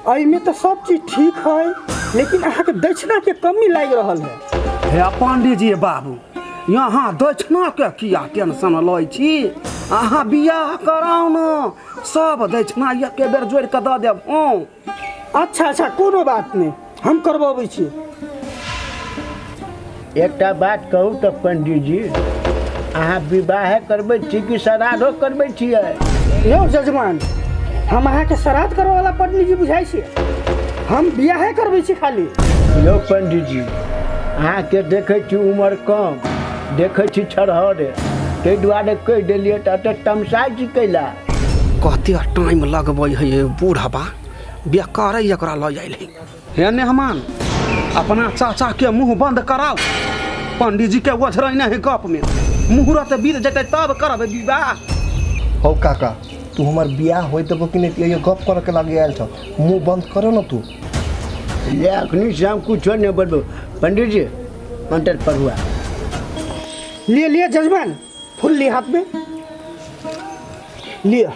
एहिमे तऽ सब चीज ठीक है, लेकिन अहाँके दक्षिणाके कमी लागि रहल है। हे पंडीजी बाबू, यहाँ दक्षिणाके किया टेंशन लै छी? अहाँ बियाह कराउ ने, सब दक्षिणा एके बेर जोड़ि कऽ दऽ देब हम। अच्छा अच्छा, कोनो बात नहि, हम करबबै छी। एकटा बात कहू तऽ पंडीजी, अहाँ विवाहे करबै छी कि श्राद्धो करबै छियै? यौ जजमान, हम अहाँके श्राद्ध करबैवला पंडीजी बुझाइ छी? हम बियाहे करबै छी खाली। यौ पंडीजी, अहाँके देखै छी उमर कम, देखै छी छरहरे, ताहि दुआरे कहि देलियै तऽ एते तमसाइ छी कैला? कते टाइम लगबै है बूढ़बा, बेकारे एकरा लऽ आयल है। हे मेहमान, अपना चाचा के मुंह बंद कराउ, पंडीजी के ओझरैने है गप में। मुहूर्त बीत जेतै तब करब विवाह। हौ काका, तू हमर बियाह होय देबो कि नहीं? ये गप करे के लागे आयल छ, मुंह बंद करो न तू। ले अखनी से हम कुछो नहीं बोलबो। पंडित जी मंत्र पढ़ुआ। लिए लिए जजमान, फूल लिए हाथ में लिअ।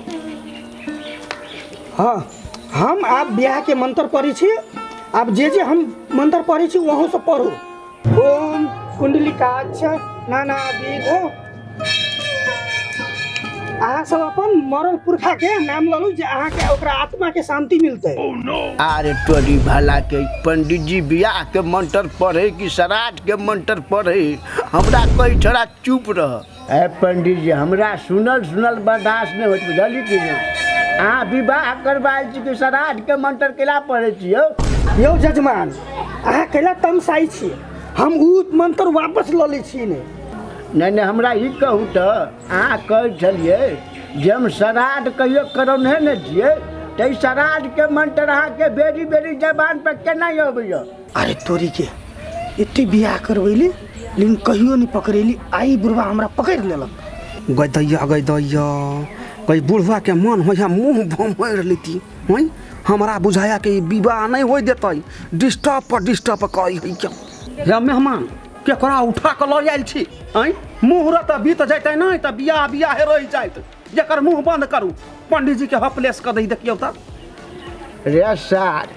हाँ, हम आब बियाह के मंत्र पढ़ै छी। आब जे जे हम मंत्र पढ़ै छी वहूँ से पढ़ू। ओम कुंडलिकाक्ष नानाविध। अहाँ सब अपन मरल पुरखा के नाम ललू जे अहाँ के ओकरा आत्मा के शांति मिलतै। अरे तोरी भला के, पंडित जी बियाह के मंत्र पढ़े कि श्राद्ध के मंत्र पढ़े? हमरा कही थोड़ा चुप रह। ए पंडित जी, हमरा सुनल सुनल बर्दाश्त नहि होइत, बुझलियै कि नहि? अहाँ विवाह करबायल छी कि श्राद्ध के मंत्र केला पढ़ै छी यौ? यौ जजमान, अहाँ कैला तमसाइ छी? हम उ मंत्र वापस लऽ लै छी। ने नहि नहि, हमरा ई कहू तऽ, अहाँ कहै छलियै जे हम श्राद्ध कहियो करौने नहि छियै, तऽ ई श्राद्ध के मंत्र अहाँके बेरी बेरी जबान पर केना अबैया? अरे तोरी के, एते बियाह करबैली लेकिन कहियो नहीं पकड़ेली, आई बुढ़वा हमरा पकड़ लेलक। गै दैया, गै दैया, गै बुढ़वा के मन होइया मुँह भमैर लेती। हँ, हमरा बुझाया कि ई विवाह नहीं होय देतै, डिस्टर्ब पर डिस्टर्ब करै है। क्या हे मेहमान, केकरा उठा कऽ लऽ आयल छी? आँय, मुहूर्त बीत जैतै नहि तऽ बियाह बियाहे रहि जाइत। एकर मुँह बंद करू, पंडीजी के हपलेस कऽ दै। देखियौ तऽ रे सार,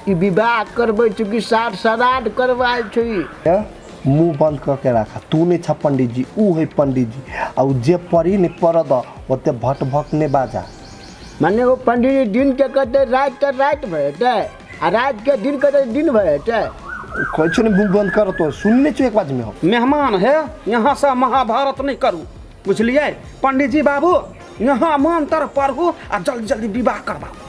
ई विवाह करबै छी कि सार श्राद्ध करवायल छी? ए, मुंह बंद कऽ के राखा। तू नहीं छा पंडित जी, ऊ है पंडित जी। आ ऊ जे पढ़ी नहीं पढ़ द, ओते भट भक नहीं बाजा। माने ओ पंडित जी दिन के कहते राति तऽ राति भऽ जेतै, आ राति के दिन कहते दिन भऽ जेतै। कहै छौ ने मुंह बंद कर, तो सुन नहीं छौ एक बात में हम। मेहमान है, यहाँ से महाभारत नहीं करू, बुझलियै? पंडित जी बाबू, यहाँ मंत्र पढ़ू आ जल्दी जल्दी विवाह करबाउ।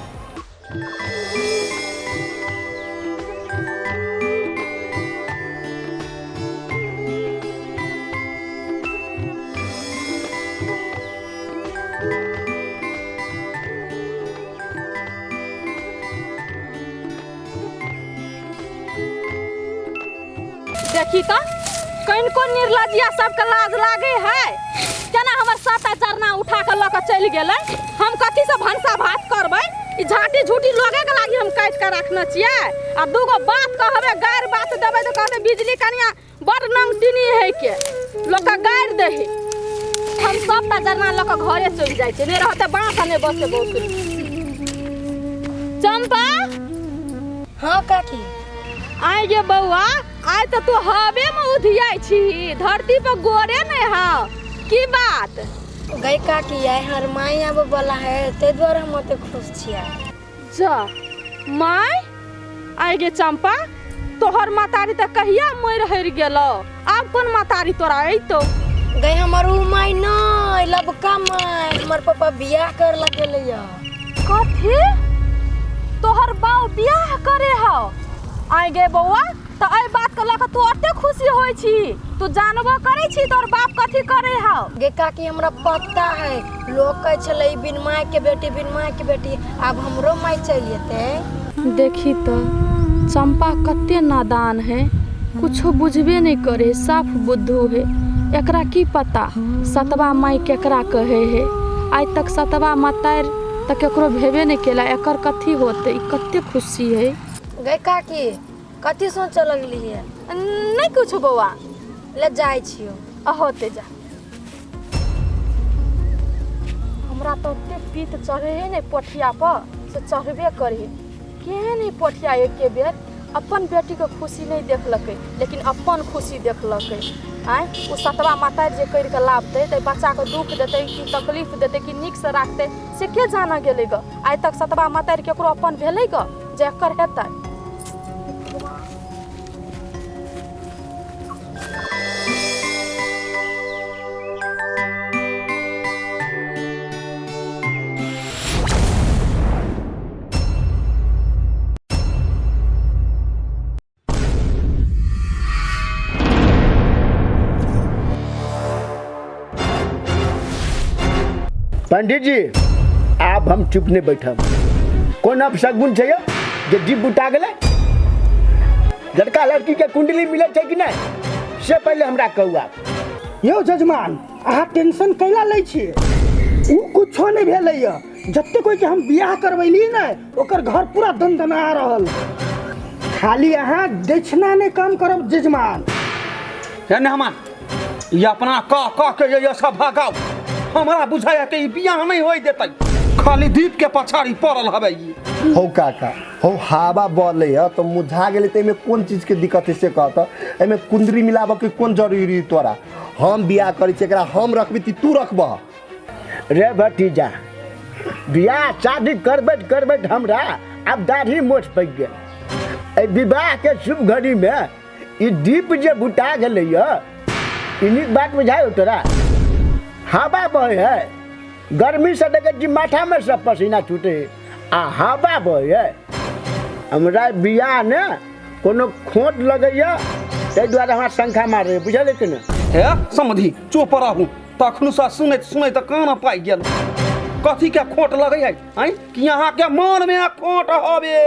देखी तऽ कनिको निर्लज्जिया सबके लाज लागे है? केना हमर साता चरना उठा के लऽ के चलि गेलै? हम कथी से भनसा भात करबै? ई झाँटी झूटी लोगे के लागी हम काटि के रखने छियै। आ दूगो बात कहबै, गारि बात देबै तऽ कहबै बिजली कनिया बड़ नंगटिनी है के लोक के गारि दै है। हम सबटा जरना लऽ के घरे चलि जाइ छियै, नहि रहतै बाँस आ नहि बसतै बौसुरी। चंपा। हाँ काकी। आइ गे बौआ, आइ तऽ तू हवे में उधियाइ छी, धरती पर गोरे नहि हौ, की बात? गई काकी, आइ हमर माय आबै वाला है, ताहि दुआरे हम ओते खुश छियै। जा माय, आइ गे चंपा, तोहर मातारी तऽ कहिया मरि हरि गेलौ, आब कोन मातारी तोरा अयतौ? गई हमर उ माय नहि, लबका माय, हमर पापा बियाह कर ला गेलैया। कथी, तोहर बाऊ बियाह करे हौ? आइ गे बौआ, तऽ एहि बात के लऽ कऽ तू एते खुशी होइ छी? तू जानबो करै छी तोहर बाप कथी करे हौ? गे काकी, हमरा पता है, लोग कहै छलै ई बिन माय के बेटी, बिन माय के बेटी, आब हमरो माय चलि एतै। देखी तऽ चंपा कते नादान है, कुछो बुझबे नहीं करे, साफ बुद्धू है। एकरा की पता सतबा माय केकरा कहे है? आइ तक सतबा मतारि तऽ केकरो भेबे नहीं केला, एकर कथी होते? ई कते खुशी है। गै काकी, कथी सोचऽ लगली है? नहीं कुछ बौआ। ले जाइ छियौ। अहोते जा। हमरा तऽ ओते पीत चढ़े है ने पोठिया पर से चढ़बे करे। केहन ई पोठिया एके बेर अपन बेटीके खुशी नहि देखलकै लेकिन अपन खुशी देखलकै। आँय ओ सतवा माता जे करिके लाबतै तऽ बच्चाके दुःख देतै कि तकलीफ देतै कि नीकसँ राखतै से के जाना गेलै ग। आइ तक सतवा माता केकरो अपन भेलै ग जे एकर हेतै। पंडित जी आब हम चुप नहीं बैठब। कोन अपशगुन छै यौ जे दीप बुता गेलै? लड़का लड़की के कुंडली मिलै छै कि नहीं से पहले हमरा कहू आप। यौ जजमान अहाँ टेंशन कैला लै छियै? उ कुछो नहि भेलै यऽ। जते कोई के हम बियाह करबैली ने ओकर घर पूरा दनदना रहल। खाली अहाँ दक्षिणा नहि कम करब जजमान। हे मेहमान ई अपना कह कह के ये सब भगाओ, हमरा बुझाया कि ई बियाह नहीं होई देतै, खाली दीप के पछाड़ी पड़ल हवे ई। हौ काका हौ हवा बले है तो मुझा गेलै तऽ एहिमे कोन चीजके दिक्कत है से कहत। एहिमे कुंदरी मिलाबऽ के कोन जरूरी तोरा? हम बियाह करै छी एकरा हम रखबी ती तू रखबह। रे भतीजा बियाह शादी करबैत करबैत हमरा आब दाढ़ी मोछ पकि गेल। एहि विवाह के शुभ घड़ी में ई दीप जे बुता गेलै यऽ ई नीक बात बुझायो तोरा? हवा बहे है, गर्मी से देखै छी माथा में सब पसीना छूटे आ हवा बहे है। हमरा बियाह ने कोनो खोट लगैया ताहि दुआरे हमरा शंखा मारे बुझल कि ने। हे समधि चुप रहू, तखन से सुनैत सुनैत कान पाइ गेल। कथी के खोट लगै है आँय कि अहाँ के मन में खोट हवे?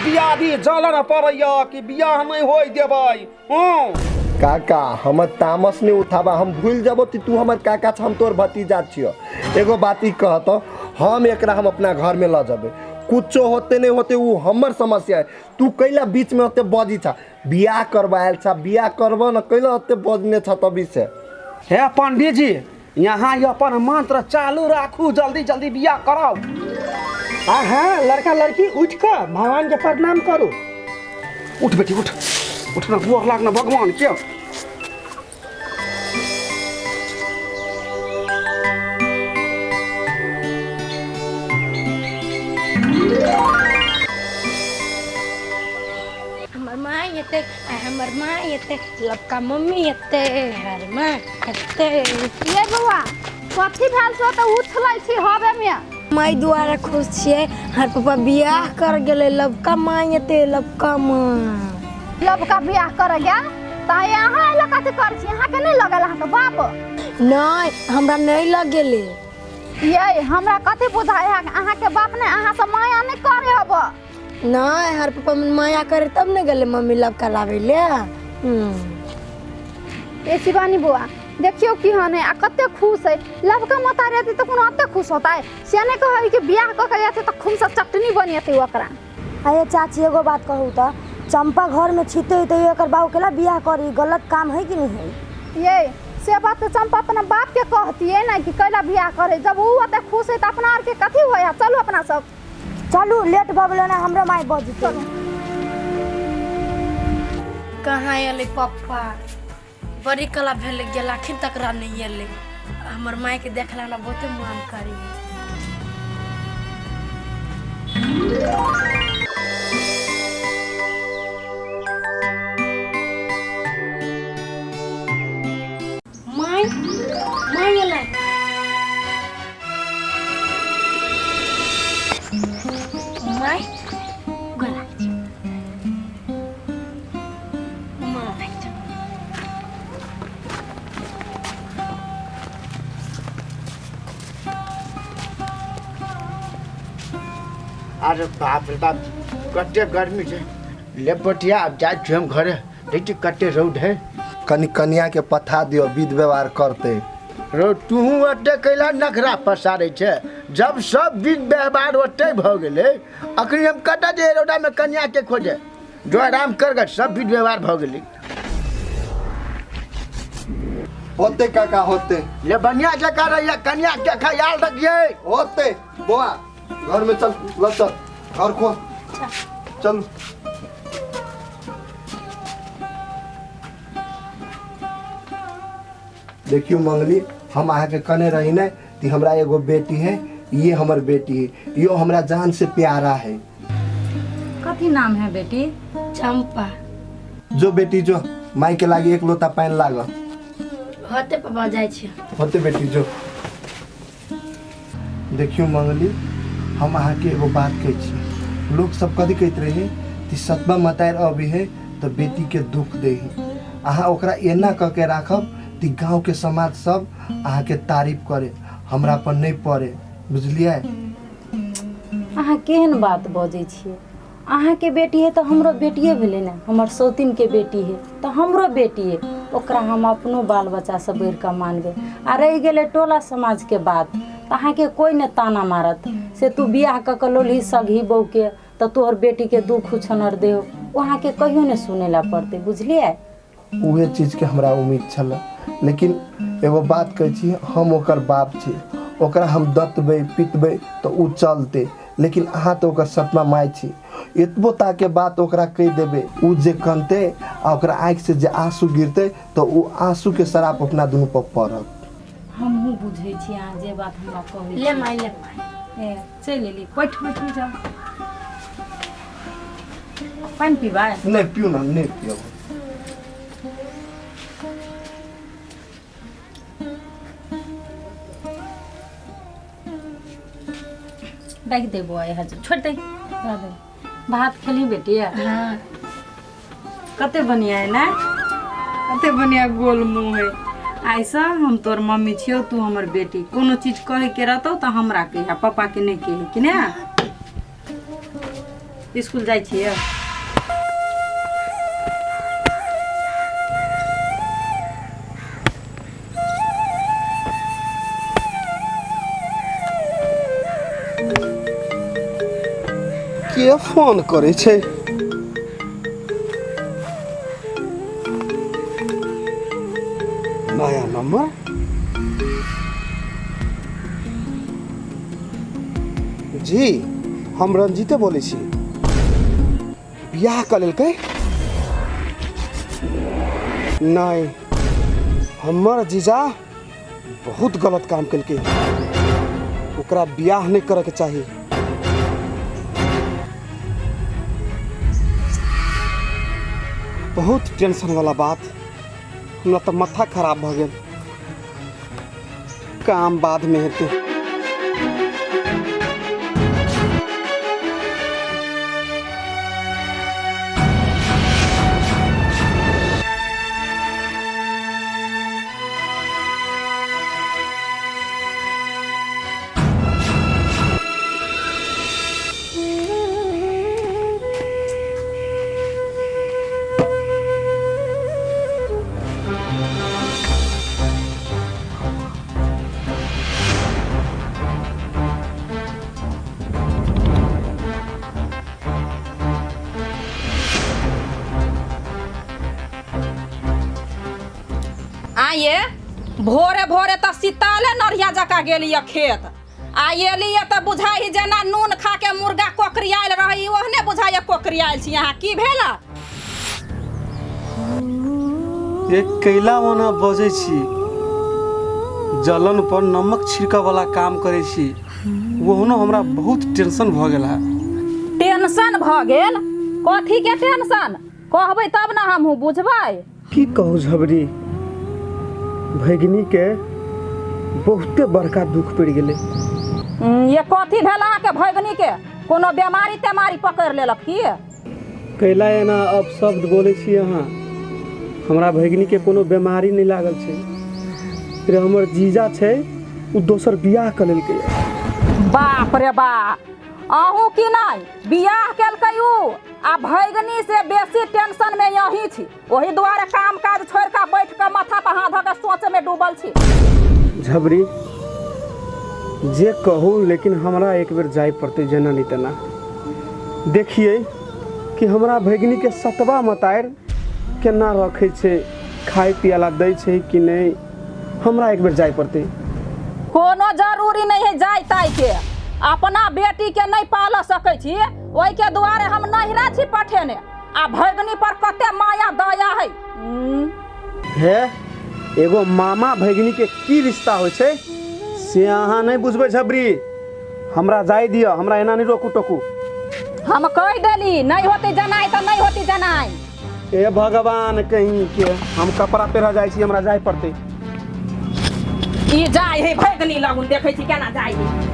बियादी जलन पड़ैया कि बियाह नहीं होय देबै। हँ काका हमर तामस नहीं उठाबा, हम भूल जबो कि तू हमर काका छ हम तोर भतीजा छियो। एगो बात ई कहत हम एकरा हम अपना घर में ल जबे, कुछो होते नहीं होते वो हमर समस्या है। तू कैला बीच में ओते बजी छा? बियाह करवायल छा, बियाह करब न कैला ओते बजने छा तभी से। हे पंडित जी यहाँ अपन मंत्र चालू राखू, जल्दी जल्दी बियाह कराओ। अहाँ लड़का लड़की उठ कऽ भगवान के प्रणाम करू। उठ बेटी उठ, उठ ना गोर लाग ना भगवान के। हमर माँ एतै हमर माँ एतै लबका मम्मी एतै हर माँ एतै। ये बौआ कथी भेल छौ तऽ उछलै छी हवे में? माई द्वारा खुश छियै, हर पापा बियाह कर गेलै, लबका माँ एतै लबका माँ। लबका बियाह कर गेल तऽ अहाँ एला कथी करै छी? अहाँके नहि लगल अहाँके बाप? नहीं हमरा नहीं लगेलै। ये हमरा कथी बुझाइ है अहाँके बाप ने अहाँ से माया नहि करे हब? नहीं हर पापा माया करे तब ने गेलै मम्मी लबका लाबै ले। ए शिवानी बौआ देखियौ केहन है आ कते खुश है। लबका माता रहतै तऽ कोनो एते खुश होतै? से नहि कहै कि बियाह कऽ के एतै तऽ खूनसँ चटनी बनेतै ओकरा। अरे चाची एगो बात कहू तऽ चंपा घर में छिते तो एकर बाबू केला बियाह करी, गलत काम है कि नहीं है? ये से बात तो चंपा अपना बाप के कहतियै ने कि कैला बियाह करे, जब उ ओते खुश है तऽ अपना आरके कथी होइ है। चलू अपना सब चलू, लेट भऽ गेलै ने हमरो माय बजतै। कहाँ एलै पप्पा? बड़ी कला भेल गेल अखन तक नहीं एलै। हमर माय के देखला हमरा बहुते मन करी। माय माय एलै। माय गोर लागै छी। माय अरे बाप रे बाप कते गर्मी छै। ले बटिया आब जाइ छी हम घरे, देखै छी कते रौद है। कनि कनिया के पठा दियो विध व्यवहार करते। रौ तूहू ओते कैला नखरा पसारै छै? जब सब विध व्यवहार ओते भऽ गेलै अखनी हम कतऽ जे रौदा में कनिया के खोजे? जो आराम कर गऽ, सब विध व्यवहार भऽ गेलै। होते काका होते। ले बढ़िया जकाँ रहिए, कनिया के ख्याल रखिए। होते बौआ घर में चल, ल चल घर खोल। अच्छा। चलू। देखियो मंगली, हम अहाँके कने रही ने कि हमरा एगो बेटी है, ये हमर बेटी है, यो हमरा जान से प्यारा है। कथी नाम है बेटी? चंपा। जो बेटी जो, माई के लागी एक लोटा पानि लाग। होते पापा जाइ छी। होते बेटी जो। देखियो मंगली, हम अहाँके एगो बात कहै छी, लोग सब कथी कहैत रहे कि सतबा मतारि अबै है तऽ बेटी के दुख दे है। अहाँ ओकरा एना कऽ के राखब कि गाँव के समाज सब अहाँके तारीफ करे, हमरा पर नहीं पड़े, बुझलियै? अहाँ केहन बात बजै छियै? अहाँके बेटी है तऽ हमरो बेटिए भेलै ने, हमर सौतिनके बेटी है तऽ हमरो बेटी है, ओकरा हम अपनो बाल बच्चासँ बढ़िकऽ मानबै। आ रहि गेलै टोला समाजके बात, तऽ अहाँके कोइ नहि ताना मारत से तू बियाह कऽ के लोलही सगही बहूके तऽ तोहर बेटीके दुख उछनर देहो, ओ अहाँके कहियो नहि सुनै लए पड़तै, बुझलियै? उहे चीजके हमरा उम्मीद छलै, लेकिन एगो बात कहै छी, हम ओकर बाप छी, ओकरा हम दतबै पितबै तऽ ओ चलतै, लेकिन अहाँ तऽ ओकर सपना माय छी, एतबो ताके बात ओकरा कहि देबै, ओ जे कनतै आ ओकरा आँखिसँ जे आँसू गिरतै तऽ ओ आँसूके श्राप अपना दुनू पर पड़त। हमहूँ बुझै छी अहाँ जे बात हमरा कहै ले माय, ले माय। ए चलि एली, बैठ बैठ जाउ। पानि पीबै? नहि पिउ ना, नहि पियब। राखि दे बौआ, यहाँ छोड़ि दे। भात खेली बेटी? हाँ। कते बढ़िया है ना, कते बढ़िया गोल मुँह है। आइसँ हम तोर मम्मी छियौ, तू हमर बेटी, कोनो चीज कहे के रहतौ तऽ हमरा कहिया, पापा के नहीं कहे कि ने। स्कूल जाइ छियै? के फोन करै छै? नया नंबर? जी हम रंजीते बोलै छी। बियाह कऽ लेलकै? नहि, हमर जीजा बहुत गलत काम केलकै, ओकरा बियाह नहि करैके चाही। बहुत टेंशन वाला बात, हमरा तऽ माथा खराब भऽ गेल। काम बाद में हेतै। आये भोरे भोरे तऽ सीताले नरिया जकाँ गेली खेत, आ एली तऽ बुझाइ जेना नून खा के मुर्गा कोकरियायल रही, ओहने बुझाइए कोकरियायल छी अहाँ। की भेल? एक कैला ओना बजै छी, जलन पर नमक छिड़कऽ वाला काम करै छी, ओहनो हमरा बहुत टेंशन भऽ गेल है। टेंशन भऽ गेल? कथी के टेंशन? कहबै तब ने हमहूँ बुझबै। की कहू झबरी, भगिनी के बहुते बड़का दुख पड़ि गेलै। ये कथी भेल अहाँके भगिनी के? कोनो बेमारी तेमारी पकड़ि लेलक की? कैला एना अपशब्द बोलै छी अहाँ? हमरा भगिनी के कोनो बेमारी नहि लागल छै, रे हमर जीजा छै ओ दोसर बियाह कऽ लेलकै। बाप रे बाप, अहूँ की नहि बियाह केलकै उ, आ भगिनी से बेसी टेंशन में यही छी, ओही दुआरे काम काज छोड़ि कऽ बैठ कऽ माथा पर हाथ धऽ कऽ सोच में डूबल छी। झबरी जे कहू, लेकिन हमरा एक बेर जाय पड़तै जेना नहि तेना। देखिए कि हमरा भगिनी के सतबा मतारि केना रखै छै, खाय पियला दै छै कि नहि, हमरा एक बेर जाय पड़तै। कोनो जरूरी नहीं है जाय ताय के, अपना बेटीके नहि पालऽ सकै छी ओहिके दुआरे हम नहिरा छी पठेने आ भगनी पर कते माया दया है। हे एगो मामा भगिनी के की रिश्ता होइ छै से अहाँ नहि बुझबै झबरी। हमरा जाय दिअ, हमरा एना नहि रोकू टोकू। हम कहि देली नहि होती जनाइ तऽ नहि होती जनाइ। ए भगवान कहीं के हम कपड़ा पेरह जाइ छी, हमरा जाय पड़तै। ई जाय है भगनी लगुन देखै छी केना जाय है।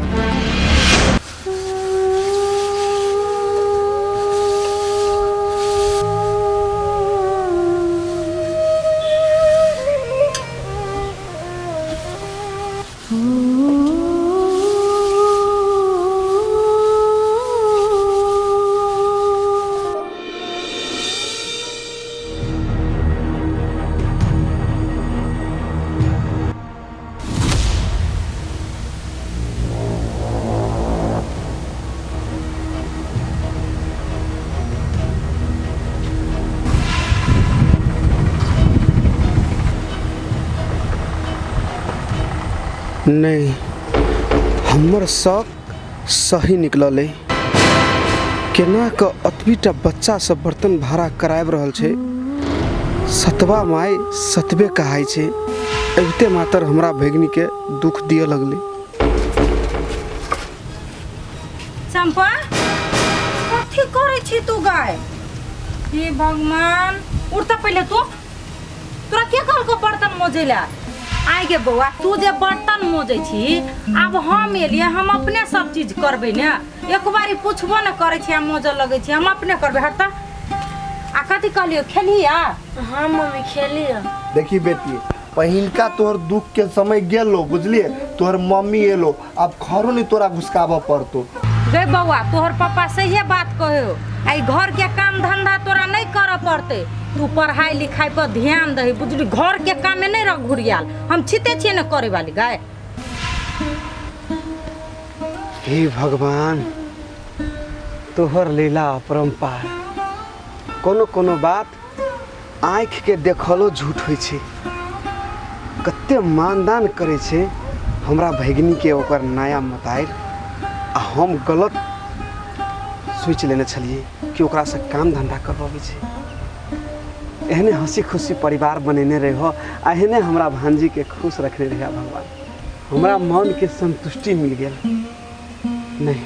नहि, हमर शक सही निकलल अइ। केना कऽ अतबीटा बच्चा सब बर्तन भाड़ा कराबि रहल छै। सतबा माय सतबे कहाइ छै। अबिते मातर हमरा भगिनीके दुख दिअ लगलै। चंपा कथी करै छी तू गाय? हे भगवान, उठ तऽ पहिले तू। तोरा के कहलको बर्तन मोजै ला? आइ गे बौआ, तू जे बर्तन मोजै छी, आब हम एलियै, हम अपने सब चीज करबै ने। एक बारी पुछबो ने करै छी आ मोजऽ लगै छी। हम अपने करबै। हट तऽ। आ कथी कहलियौ, खेलही आ? हाँ मम्मी, खेली। देखी बेटी, पहिलका तोहर दुख के समय गेलो, बुझलिए? तोहर मम्मी एलो, अब खरो नहीं तोरा घुसकाबऽ पड़तो। गे बौआ, तोहर पापा सहिए बात कहो। आई घर के काम धंधा तोरा नहीं करऽ पड़ते। तू पढ़ाई लिखाई पर ध्यान दही, बुझली? घर के काम में नहीं रह घुरियाल। हम छिते छियै ने करे वाली गाय। हे भगवान, तोहर लीला अपरम्पार। कोनो कोनो बात आँखि के देखलो झूठ होइ छै। कते मानदान करै छै हमरा भगिनी के ओकर नया मतारि, आ हम गलत सोचि लेने छलियै कि ओकरासँ काम धन्धा करबाबै छै। एहने हँसी खुशी परिवार बनेने रहो आ एहने हमरा भांजी के खुश रखने रहिया भगवान। हमरा मन के संतुष्टि मिल गेल। नहीं,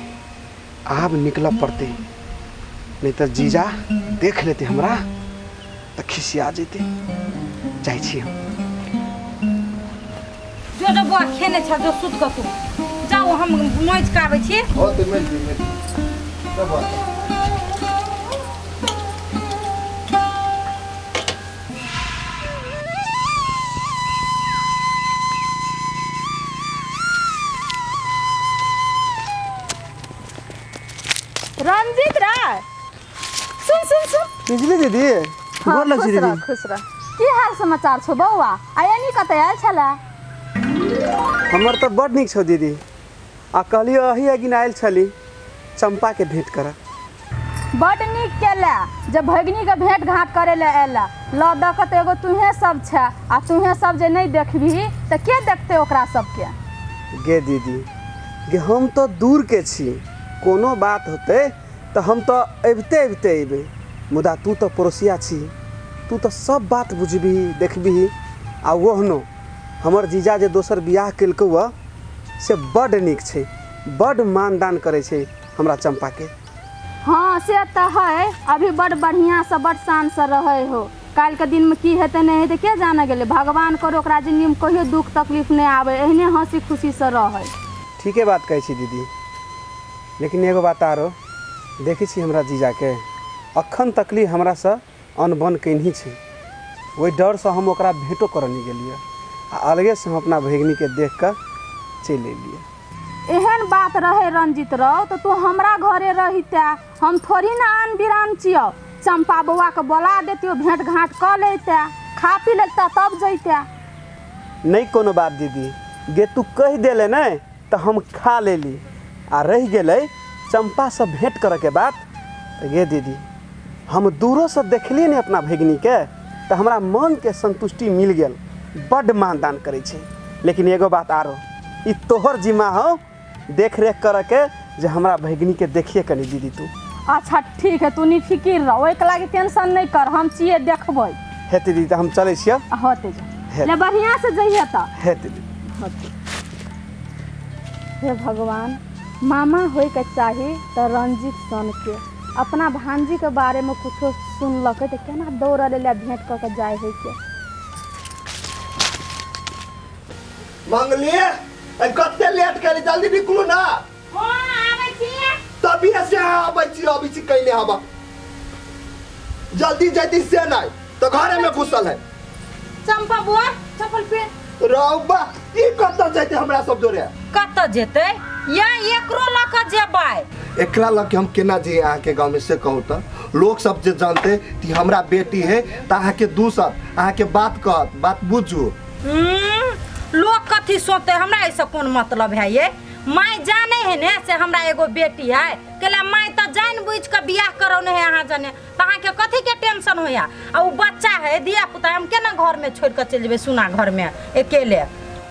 आब निकलऽ पड़तै, नहीं तऽ जीजा देख लेते हमरा तऽ खिसिया जेतै। जाइ छी हम। जो जो बौआ खेने छ, जो सुत कऽ तू जाओ, हम मौज के आबै छी। होते मिल जी मिल सब बात। रंजीत राय, सुन सुन सुन। बिजली दीदी, गोर लग छी। खुश रह। दीदी। खुश रह। की हाल समाचार छौ बौआ? आ एनी कतऽ आयल छलै? हमर तऽ बड नीक छौ दीदी। आ कहलियो अही अगिन आयल छली चंपा के भेंट करऽ। बड नीक केला जे भगिनीके भेंट घाट करे लए आयला। लऽ दऽ कऽ तऽ एगो तूहे सब छै, आ तूहे सब जे नहि देखबही तऽ के देखतै ओकरा सबके? गे दीदी गे, हम तऽ दूर के छी, कोनो बात होतै तऽ हम तऽ अबिते अबिते अयबै, मुदा तू तऽ पड़ोसिया छी, तू तऽ सब बात बुझबिही देखबिही। आ ओहनो हमर जीजा जे दोसर बियाह केलकौ से बड नीक छै, बड मानदान करै छै हमरा चंपा के। हाँ से तऽ है, अभी बड बढ़िआँसँ बड शानसँ रहै हो। काल्हिके दिनमे की हेतै नहि हेतै के जाने गेलै। भगवान करो ओकरा जिन्दगीमे कहियो दुख तकलीफ नहि आबै, एहने हँसी खुशीसँ रहै। ठीके बात कहै छी दीदी, लेकिन एगो बात आरो देखै छी, हमरा जीजाके अखन तकली हमरासँ अनबन केनही छै। ओहि डरसँ हम ओकरा भेंटो करऽ नहि गेलियै आ अलगेसँ हम अपना भगिनीके देख कऽ चलि एलियै। एहन बात रहे रंजीत रौ तऽ तू हमरा घरे रहिते, हम थोड़ी ने आन बिरान छियौ। चंपा बौआके बोला देतियौ, भेंट घाट कऽ लैते, खा पी लेते तब जैते। नहि कोनो बात दीदी गे, तू कहि देले ने तऽ हम खा लेली। आ रहि गेलै चंपासँ भेंट करऽके बात, तऽ गे दीदी, हम दूरोसँ देखलियै ने अपना भगिनीके तऽ हमरा मनके संतुष्टि मिल गेल। बड्ड मानदान करै छै। लेकिन एगो बात आरो, ई तोहर जिम्मा हौ। देख रेख करऽ के जे हमरा भगिनी के देखिए कनी दीदी तू। अच्छा ठीक है, तू नहीं फिकिर रह, ओहिके लागी टेंशन नहीं कर, हम छियै देखबै। हेतै दीदी, तऽ हम चलै छियै। होते जा, ले बढ़िया से जइहे तऽ। हेतै दीदी। होते। हे भगवान, मामा होइके चाही तऽ रंजीत सनके अपना भांजीके बारेमे कुछो सुनलकै तऽ केना दौड़ल एलै भेंट कऽ के जाइ होइ के। मंगली, कते लेट करी, जल्दी निकलू ना। हाँ आबै छी। तभी से आबै छी, अबै छी कैले हवा। जल्दी जैती से नहीं तो घरे में घुसल है। चंपा बुआ चप्पल पे रौबा ई कतऽ जैते हमरा सब जोरे? कतऽ जेतै? या एकरो लऽ कऽ जेबै। एकरा लऽ के हम केना जइए अहाँके गाँव में से कहू तऽ? लोग सब जे जानते कि हमरा बेटी है तऽ अहाँके दूसत, अहाँके बात कहत, बात बुझू। लोग कथी सोचते, हमरा एहिसँ कोन मतलब है? ये माय जाने है ने से हमरा एगो बेटी है, केला माय तऽ जानि बुझि कऽ बियाह करौने है अहाँ जने, तऽ अहाँके कथी के टेंशन होइया? आ ओ बच्चा है, धिया पुता, हम केना घर में छोड़ि कऽ चलि जेबै सुना घर में अकेले?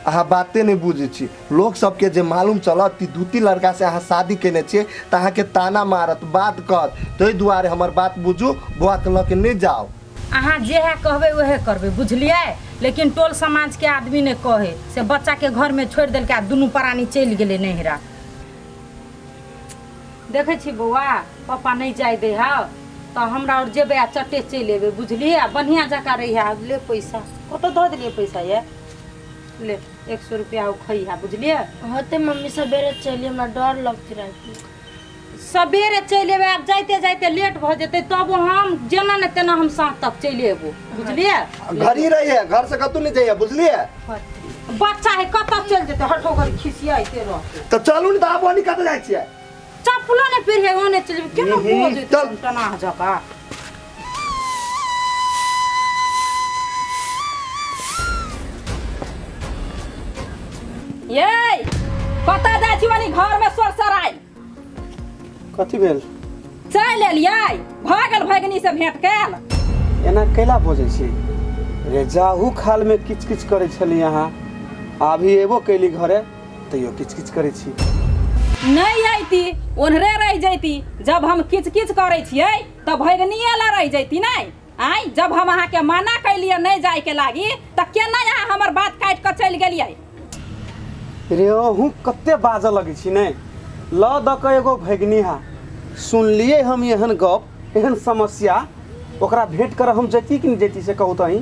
अहाँ बाते नहीं बुझै छी। लोग सबके जे मालूम चलत कि दू तीन लड़का से अहाँ शादी केने छियै तऽ अहाँके ताना मारत, बात कहत। ताहि दुआरे हमर बात बुझू, बौआ के लऽ के नहि जाउ। अहाँ जे है कहबै उहे करबै, बुझलियै? लेकिन टोल समाज के आदमी ने कहे से बच्चा के घर में छोड़ि देलकै आ दुनू प्राणी चलि गेलै नैहरा। देखै छी बौआ, पापा नहीं जाय दे है तऽ हमरा और जेबै आ चटे चलि एबै, बुझलियै? आ बढ़िआँ जकाँ रहिहे। ले पैसा, कतऽ धऽ देलियै पैसा? ये ले 100 रुपया खइहा, बुझलियै? होते मम्मी, सवेरे चलिए, हमरा डर लगते राति। सवेरे चलि एबै, आब जाइते जाइते लेट भऽ जेतै, तब हम जेना ने तेना हम साँझ तक चलि एबो, बुझलियै? घर ही रहिए, घर से कतौ नहीं जाइए, बुझलियै? बच्चा है कतऽ चलि जेतै? हटो घर खिसियाइते रहतै। तऽ चलू ने, तऽ आब ओनी कतऽ जाइ छियै? चप्पलो ने पहिरियै, ओने चलि जेबै, केना बजैत चल। टनाह जकाँ। ये कतऽ जाइ छी ओनी घर में सरसराइ? कथी भेल? चलि एलियै, भऽ गेल भगिनी से भेंट कयल। एना कैला बजै छी रे? जाहू खाल में किच किच करै छली अहाँ, अभी एबो कैली घरे तैयो किच किच करै छी। नहीं अयती ओन्हरे रहि जैती। जब हम किच किच करै छियै तऽ भगिनिये लए रहि जैती नहि? आँय, जब हम अहाँके मना कैलियै नहि जायके लागी तऽ केना अहाँ हमर बात काटि कऽ चलि गेलियै? रे अहूँ कते बाजऽ लगै छी ने? लऽ दऽ कऽ एगो भगिनी हा, सुनलियै हम एहन गप, एहन समस्या, ओकरा भेंट करऽ हम जैती कि नहि जैती से कहू तऽ अहीं।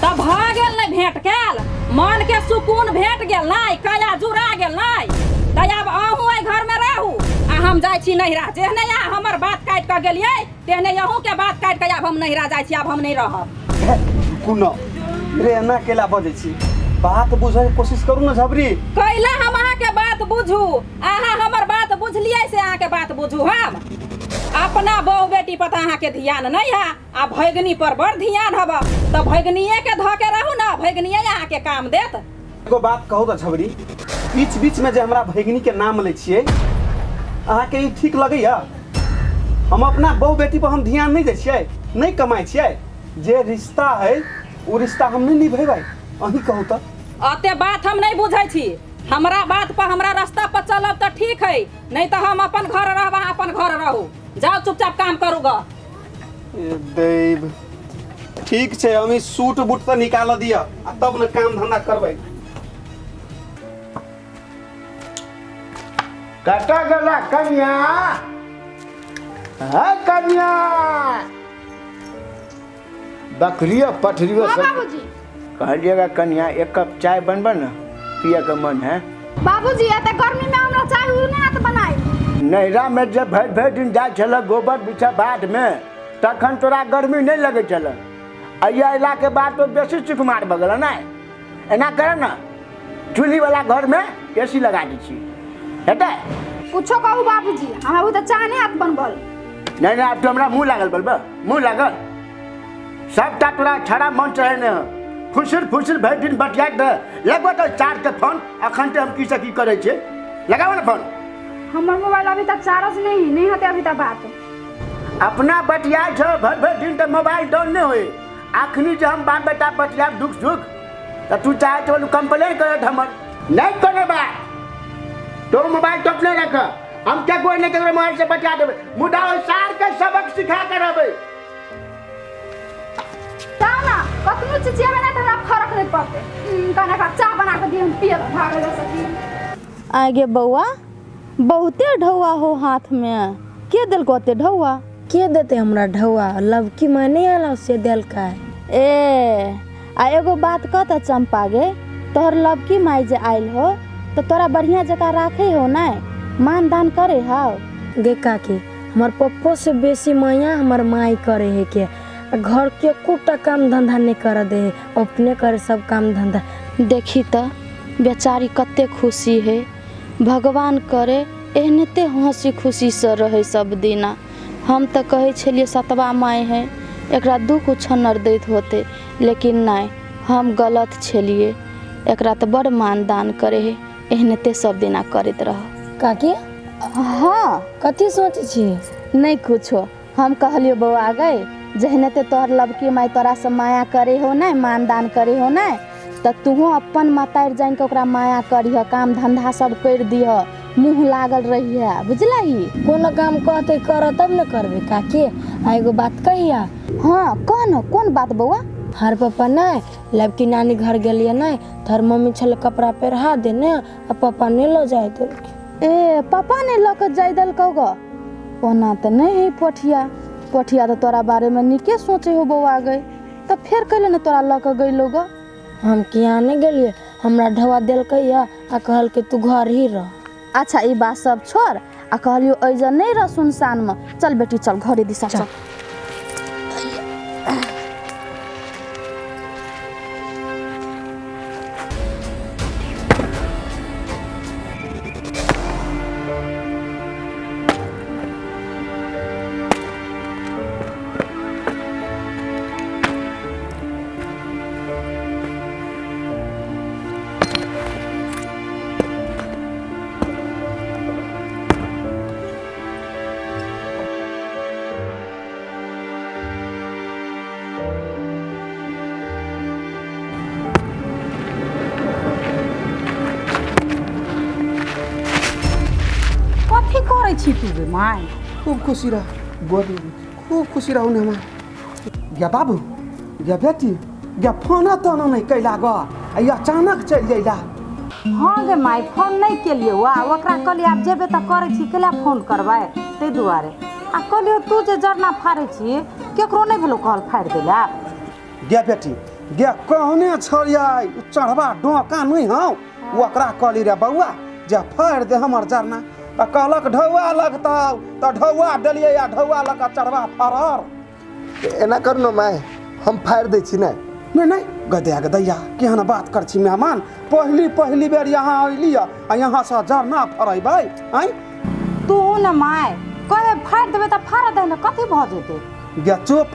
तऽ भऽ गेल नहि भेंट कयल, मन के सुकून भेट गेल नहि, काया जुड़ा गेल नहि, तऽ आब अहूँ एहि घरमे रहू आ हम जाइ छी नैहरा। जेहने अहाँ हमर बात काटि कऽ गेलियै तेहने अहूँके बात काटि कऽ आब हम नैहरा जाइ छी, आब हम नहि रहब। रुकू न रे, एना केला बजै छी? बात बुझै के कोशिश करू ने झबरी। कैला हम अहाँके बात बुझू? अहाँ हमर बात बुझलियै से अहाँके बात बुझू? हम अपना बहु बेटी पर तऽ अहाँके ध्यान नहीं है आ भगिनी पर बड़ ध्यान हब, तऽ भगिनिये के धऽ के रहू ना, भगिनिये अहाँके काम देत। एगो बात कहू तऽ झबरी, बीच बीच में जे हमरा भगिनी के नाम लै छियै अहाँके ई ठीक लगैया? हम अपना बहु बेटी पर हम ध्यान नहीं दै छियै, नहीं कमाइ छियै? जे रिश्ता है ओ रिश्ता हम नहीं निभेबै, अहीं कहू तऽ। अते बात हम नहीं बुझै छी। हमरा बात पर हमरा रास्ता पर चलब तऽ ठीक है, नहीं तऽ हम अपन घर रहब, अहाँ अपन घर रहू। जाउ चुपचाप काम करू ग। ए दैव, ठीक छै, हम ई सूट बूट तऽ निकालऽ दिअ आ तब ने काम धंधा करबै। कतऽ गेला कन्या? है कन्या, बकरियो पठरियो हाँ सब। बाबूजी। कहलिएगा कन्या, एक कप चाय बनबऽ ने, पियके मन है। बाबूजी, एते गर्मी में हमरा चाय उ नहीं हाथ बनाई। नैहरा में जब भरि भरि दिन जाइ छलह गोबर बिछा बाधमे, तखन तोरा गर्मी नहीं लगै छलह। अइया अयलाके बाद तो बेसी सुकुमार भऽ गेल ने। एना कर ने, चूल्ही वाला घरमे ए सी लगा दै छी, हेतै? कुछो कहू बाबूजी, हमरा ओ तऽ चाय नहीं हाथ बनबल। नहीं नहीं, आब तो हमरा मुँह लागल बलबा, मुँह लागल। सबटा तोरा छड़ा मन चढ़ेने हँ, फुसुर फुसुर भरि दिन बतियाइत रह। लगबऽ तऽ चार्ज के फोन, अखन तऽ हम की से की करै छियै। लगाबऽ ने फोन। हमर मोबाइल अभी तक चार्ज नहीं है, नहीं होते अभी तक बात। अपना बतियाइ छौ भरि भरि दिन तऽ मोबाइल डाउन नहि होइ। अखनी जे हम बाप बेटा बतियाब दुख सुख तऽ तू चाहे तो कंप्लेन करत हमर। नहीं कोनो बात, तो मोबाइल तो अपने रख, हम क्या कोई नहीं केकरो मोबाइल से बचा देबै, मुदा ओहि सार के सबक सिखा के रहबै। जाओ ना, कतनो चिचियाबे ना त हमरा फरक नहीं पड़ते। कहना का चाय बना के दिए, हम पिए भागे जा सकी। आगे बौआ बहुते ढौआ हो हाथ में, के देलको ओते ढौआ? के देते हमरा ढौआ, लवकी माने आला से देलका। ए आ एगो बात कह त चंपा गे, तोहर लवकी माई जे आयल हो तो तोरा बढ़िया जगह राखे हो ना, मान दान करे हाव? गे काकी, हमर पप्पो से बेसी माया हमर माई करे है के, घर के एकोटा काम धंधा नहीं कर दे है, अपने करे सब काम धंधा। देखी त बेचारी कते खुशी है, भगवान करे एहनते हंसी खुशी से रहे सब दिना। हम तो कहै छलियै सतवा माय है एकरा दुख उछन्नर दैत होते, लेकिन नहीं, हम गलत छलियै, एकरा तो बड़ मान दान करे है, एहनते सब दिना करैत रह। काकी हाँ कथी सोचै छी? नहीं कुछो, हम कहलियो बौआ गए जहनते तोहर लबकी माय तोरा से माया करे हो ना, मान दान करे हो ना, त तुहो अपन मतारि जानि के ओकरा माया करिह, काम धंधा सब कर दिह, मुँह लागल रहिह, बुझलही? कोनो काम कहते कर तब न करबे काकी। आ एगो बात कहिया? हाँ कह न, कोन बात बौआ? हर पप्पा नहीं लबकी नानी घर गेलियै नहीं, तोहर मम्मी छल कपड़ा पहिरा देने आ पप्पा नहीं लऽ जाय देलकै। ए पप्पा नहीं लऽ के जाय देलकौ ग? ओना तऽ नहीं है पोठिया, पोठिया तऽ तोरा बारे में नीके सोचे हो बौआ गई, तऽ फेर कैले ने तोरा लऽ के गइलो ग? हम किया नहीं गेलियै, हमरा ढौआ देलकै या आ कहलकै तू घर ही रह। अच्छा ई बात सब छोड़, आ कहलियो एहिजा नहीं रह सुनसान में, चल बेटी चल घरे दिशा चल। कथी करै छी तू गे my? खूब खुशी रह गोदी, खूब खुशी रहू ने माय। गे बाबू गे बेटी गे फोन तोन नहीं कैला ग, आ अचानक चलि जैला। हाँ गे my, phone नहीं केलियै वा, ओकरा कहलियै आब जेबै तऽ करै छी, कैला फोन करबै ताहि दुआरे। आ कहलियै तू जे जरना फाड़ै छी केकरो नहीं भेलो कहल फाड़ि देला? गे बेटी गे कहने छलियै उ चढ़वा डोका नहीं हौ, ओकरा कहली रे बौआ जे फाड़ि दे हमर जरना, तऽ कहलक ढौआ लगतौ, तऽ ढौआ देलियै आ ढौआ लऽ कऽ चढ़वा फड़ल। एना करू न माय, हम फाड़ि दै छी ने। नहीं नहीं गदैया गदैया केहन बात कर छी मेहमान, पहली पहली बेर यहाँ अयली आ यहाँ से जरना फड़ेबै? आँय तू ने my कहे फाड़ि देबै तऽ फाड़ दे ने, कथी भऽ जेतै? गे चुप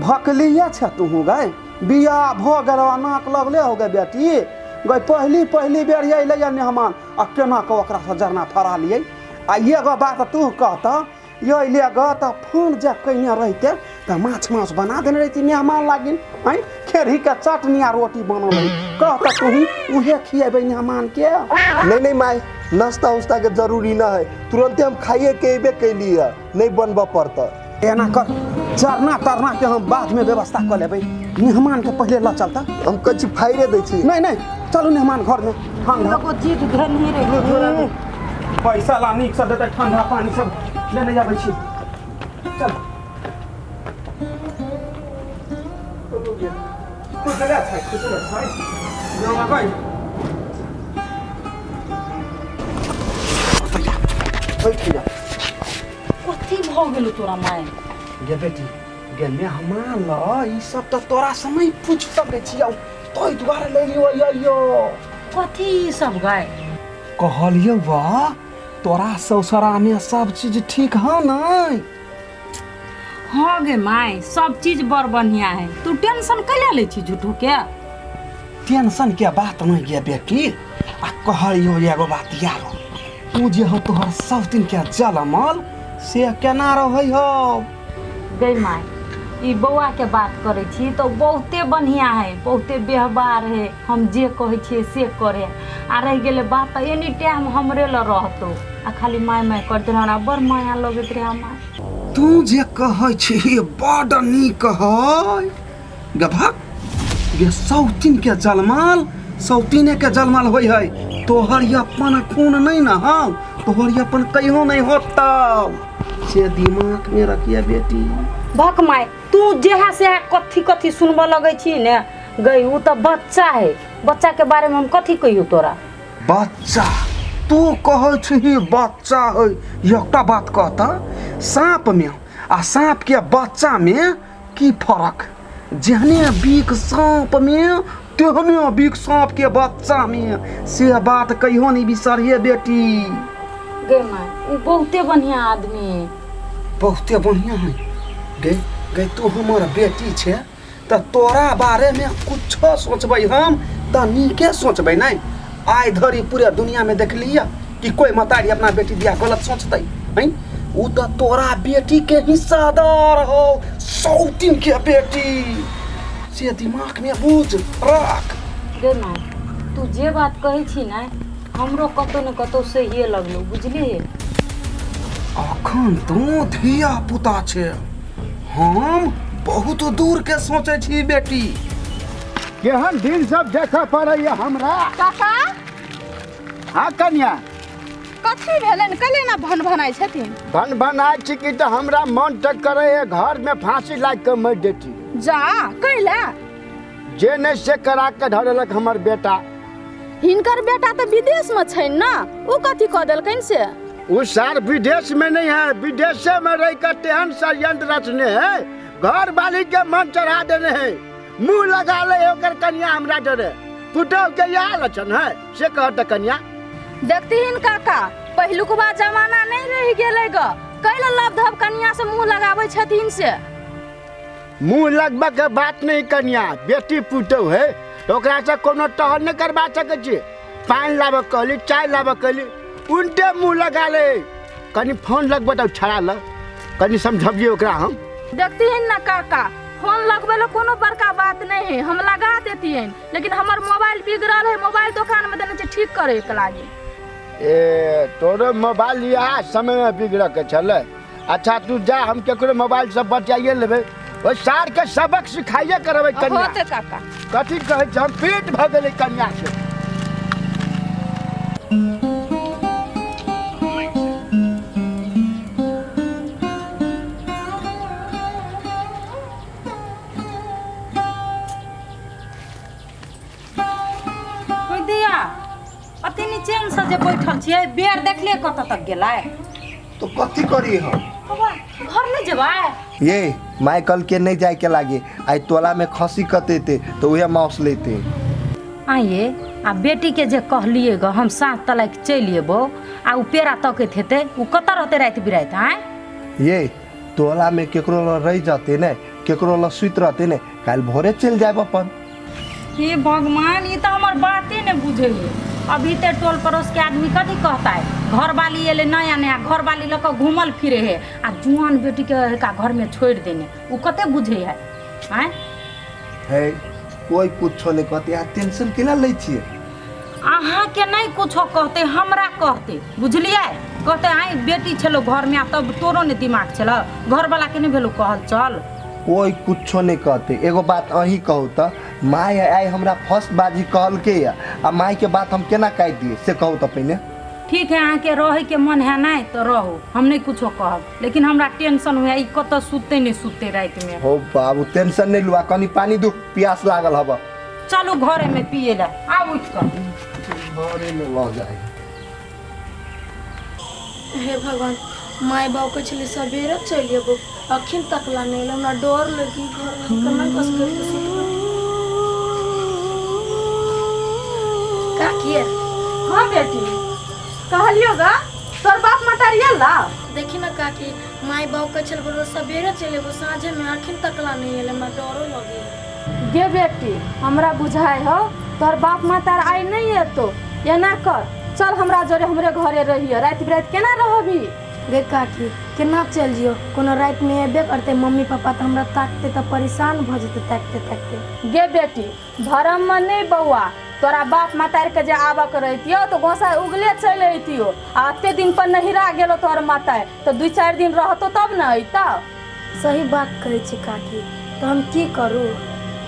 भकलिया छै तू गए, बियाह भऽ गेल नाक लगले हो गए बेटी गए, पहली पहली बेर अयलै मेहमान आ केना कऽ ओकरा से जरना फड़ा लियै। आ एगो बात तू कहतऽ, अयले ग तऽ फोन जे कयने रहिते तऽ माछ माछ बना देने रहिती मेहमान लागिन, आँय खेरही के चटनी आ रोटी बनल रही, कह तऽ तूही उहे खिएबै मेहमान के। नहीं नहीं माय, नाश्ता उस्ता के जरूरी न है, तुरंते हम खाइए के अयबे कैली है, नहीं बनबऽ पड़तै। एना कर जरना तरना के हम बाद में व्यवस्था कऽ लेबै, मेहमान के पहले लऽ चलता। हम कहै छी फाड़िए दै छी। नहीं नहीं चलू मेहमान घर में, ठंडा एगो जीत धेनही रही, पैसा ला नीक से देतै, ठंडा पानी सब लेने जाबै छी। चल खुशले छै, खुशले छै गई। कथी भऽ गेलौ तोरा my? गे बेटी गे मेहमान ल ई सब तऽ तोरा से नहीं पूछ सकै छियौ, ताहि दुआरे ले लियो अइयो। कथी ई सब गए? कहलियौ वाह तोरा ससुरा में सब चीज ठीक है नहीं? हाँ गे my, सब चीज बड़ बढ़िया है, तू टेंशन कैला लै छी झूठो के? टेंशन के बात नहीं गे बेटी, आ कहलियौ एगो बात यारो, तू जे हो तोहर सब दिन के जलमल से केना रहै हो? गई my, ई बौआ के बात करै छी तऽ बहुते बढ़िआँ है, बहुते व्यवहार है, हम जे कहै छियै से करे। आ रहि गेलै बात तऽ एनी टाइम हमरे लग रहतौ आ खाली माय माय करते रहे, हमरा बड़ माया लगैत रहे माय। तू जे कहै छी बड नीक है गभक गे। सौतीन के जलमाल सौतीने के जलमाल होइ है, तोहर अपन खून नहीं न हौ, तोहर अपन कहियो नहीं होतौ, से दिमाग में रखिए बेटी। भक माय, तू जेहा से कथी कथी सुनबऽ लगै छी ने गई, उ तऽ बच्चा है, बच्चा के बारे में हम कथी कहियो तोरा। बच्चा तू कहै छी बच्चा है, एकटा बात कहता साँप में आ साँप के बच्चा में की फरक? जेहने बीख साँप में तेहने बीख साँप के बच्चा में, से बात कहियो नहीं बिसरिए बेटी। गे माय, उ बहुते बढ़िया आदमी है। बहुते बढ़िया है गे। गे तू हमर बेटी छे तऽ तोरा बारे में कुछो सोचबै हम तऽ नीके सोचबै। नहीं आइ धरि पूरे दुनिया में देखलियै कि कोई मतारी अपना बेटी दिया गलत सोचतै? हैं, उ तऽ तोरा बेटी के हिस्सादार हो, सौतीन के बेटी, से दिमाग में बुझ राख। गे माय, तू जे बात कहै छी ने हमरो कतौ ने कतौ सहिए लगलो, बुझलिही। अखन तू धिया पुता छे, हम बहुत दूर के सोचे छी बेटी। केहन दिन सब देखऽ पड़ैया हमरा। काका। हाँ कन्या। कथी भेलनि कले ना भन भनाइ छथिन? भन भनाइ छी कि तऽ हमरा मन तक करैया घर में फांसी लागि कऽ मरि जेती। जा कैला? जे नहि से करा के धरेलक हमर बेटा। हिनकर बेटा तऽ विदेश में छनि ना, ओ कथी कऽ देलकनि से? वो सार विदेश में नहीं है, विदेशे में रह कर तेहन षड्यंत्र रचने है, घर वाली के मन चढ़ा देने है, मुंह लगा ले ओकर कन्या हमरा डरे, पुतोह के यह लक्षण है से कहत कन्या। देखतीहिन काका, पहिलुकबा जमाना नहीं रहि गेलै ग, कैला लव धब कन्या से मुंह लगाबै छथिन से? मुंह लगबे के बात नहीं कन्या, बेटी पुतोह है तो ओकरा से कोनो टहल नहीं करवा सकै छी। पानि लाबऽ कहली, चाय लाबऽ कहली, उल्टे मुंह लगा ले। कनी फोन लगबऽ तऽ छड़ा ल, कनी समझबियै ओकरा हम। देखतीहिन ना काका, फोन लगबै लए कोनो बड़का बात नहीं है, हम लगा देतियन, लेकिन हमर मोबाइल बिगड़ल है, मोबाइल दुकान में देने छै ठीक करे के लागी। ए तोरो मोबाइल इएह समय में बिगड़ के छलै। अच्छा तू जा, हम केकरो मोबाइल से बचाइए लेबै, ओहि सार के सबक सिखाइए करबै कन्या। होते काका। कथी कहै छै, हम पीट भऽ गेलै कन्या से। दिया अति चैन से जे बैठल छियै, बेर देखलियै कतऽ तक गेलै? तो कथी करी हम? घर नहीं जेबै? ये my कल के नहीं जाए के लागे, आई तोला में खसी कतेते तो उहे मांस लेते। आइए आ बेटी के जे कहलिए ग हम साँझ तलक चलि एबो, आ उ पेड़ा तकैत हेतै, उ कतऽ रहतै राति बिराति? आँय ये तोला में केकरो ल रह जाते ने, केकरो ल सुति रहते ने, काल्हि भोरे चलि जायब अपन। हे भगवान, ई तऽ हमर बाते ने बुझैए। अभी ते टोल पड़ोस के आदमी कथी कहता है, घरवाली एले नया नया, घरवाली लऽ कऽ घूमल फिरे है आ जुआन बेटी के एका घर में छोड़ि देने, उ कते बुझै है? आँय है कोई कुछो नहीं कहते, अहाँ टेंशन केना लै छियै? अहाँ के नहीं कुछो कहते, हमरा कहते, बुझलियै? कहते आइ बेटी छलो घर में आ तब तोरो ने दिमाग छलो, घरवाला के नहीं भेलो कहल चल। कोई कुछो नहीं कहते। एगो बात अहीं कहू तऽ, my I हमरा फर्स्ट बाजी कहलकै या, आ माय के बात हम केना काटि दियै से कहू तऽ पहिने। ठीक है, अहाँ के रहे के मन है नहीं तो रहो, हम नहीं कुछो कहब, लेकिन हमरा टेंशन हुए ई कतऽ सुतते नहीं सुतते राति में। हो बाबू टेंशन नहीं लुआ, कनी पानी दू, प्यास लागल हब। चलू घरे में पिए ला, आउ उठ कऽ घरे में लऽ जाए। हे भगवान, my बाप कहै छलै सवेरे चलि अयबो, अखन तक ला नहि एलै, हमरा डर लगी घर में केना कस करके सुतबै। काकी। हाँ बेटी कहलियो गा, तोर बाप मतारी अल्ला? देखी ना काकी, my बाप कहै छलै बरोबर सवेरे चलि अयबो, साँझे में, अखन तक ला नहि एलै, हमरा डरो लगे। गे बेटी हमरा बुझाइ हो तोहर बाप मातार आइ नहीं एतो, एना कर चल हमरा जोरे हमरे घरे रहिए, राति बिराति केना रहबी? गे काकी केना चलि जियौ, कोनो रातिमे एबे करतै मम्मी पापा तऽ हमरा ताकतै तऽ परेशान भऽ जेतै ताकिते ताकिते। गे बेटी भरममे नहि बौआ, तोरा बाप मतारिके जे आबऽके रहितियौ तऽ गोसाइ उगले चलि अइतियौ। आ एते दिन पर नहिरा गेलो तोहर मतारि तऽ 2-4 दिन रहतो तब ने अइतौ। सही बात कहै छी काकी, तऽ हम की करू?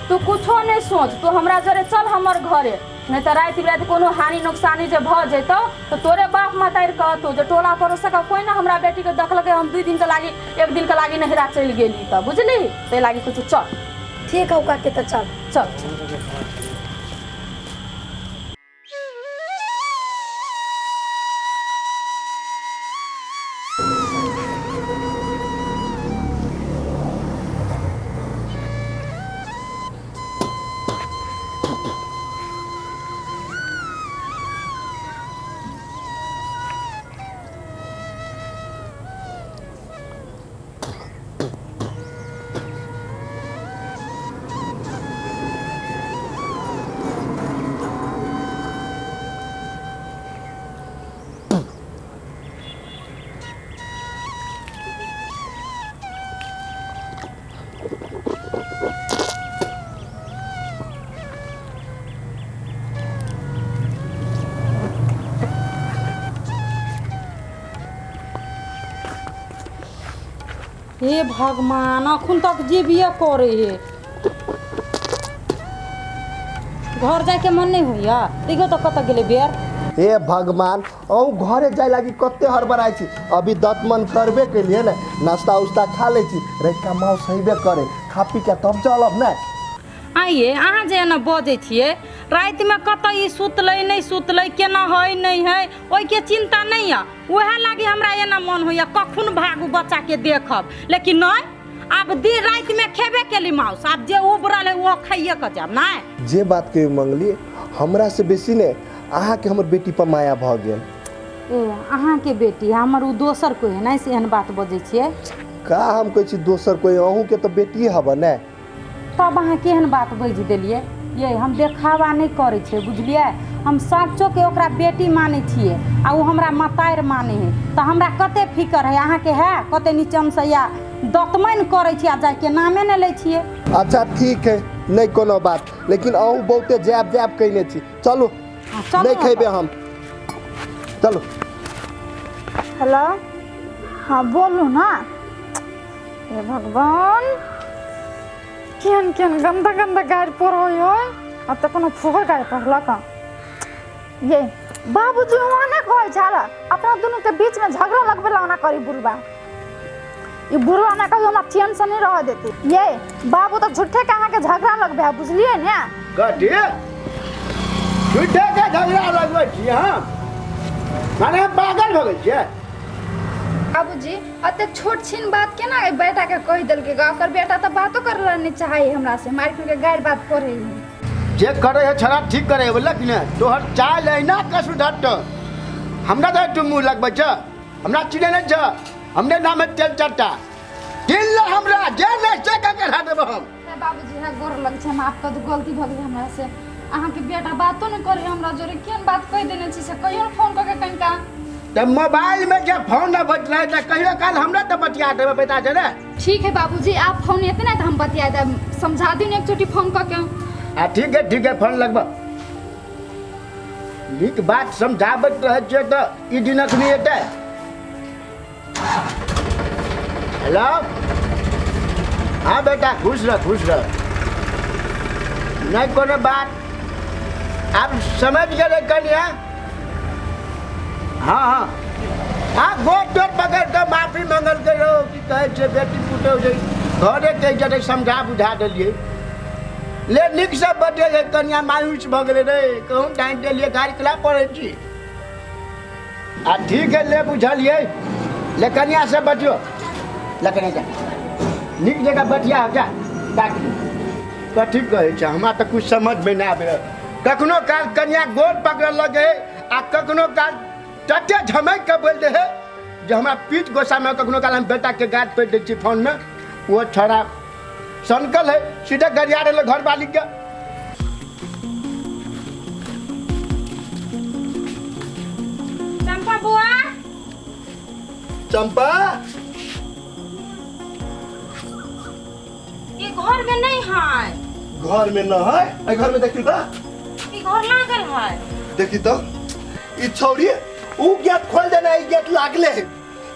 तू कुछो नहि सोच, तू हमरा जरे चल हमर घरे, नहि तऽ राति बिराति कोनो हानि नुकसानी जे भऽ जेतौ तऽ तोरे बाप मतारि कहतौ जे टोला पड़ोसके कोइ ने हमरा बेटीके देखलकै, हम 2 दिन के लागी 1 दिन के लागी नहिरा चलि गेली तऽ बुझली, ताहि लागी कुछ चल। ठीक हौ काकी, तऽ चल चल। हे भगवान, अखन तक जेबिए करे हे, घर जाके मन नहीं होइया। देखियो तो कतऽ गेलै बेर। हे भगवान, अहूँ घरे जाय लागी कते हड़बड़ाइ छी। अभी दतमन करबे केलिए ने, नाश्ता उस्ता खा लै छी, रतिका माउस हेबे करे, खा पी के तब चलब ने। आइए अहाँ जे एना बजै छियै, रातिमे कतऽ ई सुतलै नहि सुतलै, केना है नहि है, ओहिके चिन्ता नहि यऽ। वएह लागी हमरा एना मन होइया कखन भागू बच्चाके देखब, लेकिन नहि, आब दिन रातिमे खेबे केली माउस, आब जे उबरल है ओ खाइए कऽ जायब। नहि जे बात कहियो मंगली, हमरा से बेसी ने अहाँके हमर बेटी पर माया भऽ गेल। ए अहाँके बेटी हमर ओ दोसर कोइ है नहि, से एहन बात बजै छियै का? हम कहै छी दोसर कोइ, अहूँके तऽ बेटी हब ने। तब अहाँ केहन बात बाजि देलियै? ये हम देखावा नहि करै छियै, बुझलियै? हम साँचोके ओकरा बेटी मानै छियै आ ओ हमरा मतारि मानै है, तऽ हमरा कते फिकर है। अहाँके है कते नीचमसँ या दतमनि करै छियै आ जाइके नामे नहि लै छियै। अच्छा ठीक है, नहीं कोनो बात, लेकिन अहूँ बहुते जायब जायब कयने छी। चलू, नहीं खेबे हम, चलू। हेलो, हाँ बोलू ना। हे भगवान, केहन केहन गंदा गंदा गारि पढ़ै है, अब तऽ कोनो फुहर गारि पढ़लक। ये बाबूजी ओना कहै छल, अपना दुनू के बीच में झगड़ा लगबे ला ओना करी बुढ़बा। ई बुढ़बा ना कहियो हमरा चैन से नहीं रह देते। ये बाबू तो झूठे के अहाँ के झगड़ा लगबे है, बुझलिए ने? कथी झूठे के झगड़ा लगबै छी हम? माने हम पागल भऽ गेल छियै? बाबूजी अतेक छोट छिन बात केना बेटा के कहि देलकै? ओकर बेटा तऽ बातो करला नहीं चाहे हमरा से, मारि के गारि बात पढ़े है। जे करे है छड़ा ठीक करे है, बोलक ने तोहर चाल अहिना के सुधरत। हमरा तऽ तू मुँह लगबै छ, हमरा चिन्है नहि छ, हमरे नाम है तेल चट्टा। चिन्ह हमरा जे नहि से के करा देब हम। बाबूजी है गोर लग छै, माफ कर दू, गलती भऽ गेल हमरा से। अहाँके बेटा बातो नहि करे हमरा जोरे, केहन बात कहि देने छी से कहियो ने फोन कऽ के कनिका। तऽ मोबाइल में जब फोन न बजलै तऽ कहियो काल हमरा तऽ बतिया देबै बेटा जरे। ठीक है बाबूजी, आप फोन एते ना तऽ हम बतिया देब, समझा दियौ ने एक चोटी फोन कऽ के। आ ठीक है ठीक है, फोन लगबऽ। नीक बात समझाबैत रहै छियै तऽ ई दिन अखनी एतै। हेलो, हाँ बेटा, खुश रह खुश रह, नहीं कोनो बात, आब समझ गेलै कनिया। हाँ हाँ हाँ, गोड़ तोड़ पकड़ कऽ माफी मंगल के रहो की कहै छै बेटी पुतोहु जे घरे के जरे समझा बुझा देलियै। ले नीकसँ बतेलै कनिया, मायूस भऽ गेलै रे, कहूँ डाँटि देलियै, गारि केला पड़ै छी। आ ठीक है, ले बुझलियै, ले कनिया से बतियो, ले कनिया जा नीक जगह बतिया जा। कथी कहै छै हमरा तऽ कुछ समझमे नहि आबै। कखनो काल कनिया गोड़ पकड़ल लगे आ कखनो काल तते झमकि कऽ बोलि दै है जे हमरा पीठ गोस्सामे। कखनो काल हम बेटाके गारि पड़ि दै छी फोनमे, ओ छोड़ा सनकल है, सीधे गरिया रहलै घरवालीके। चंपा बुआ, चंपा ई घर में नहीं है। घर में न है? ए घर में देखी तो, ई घर लागल है। देखी तो ई छौरी ऊ गेट खोल देना, ई गेट लागले है।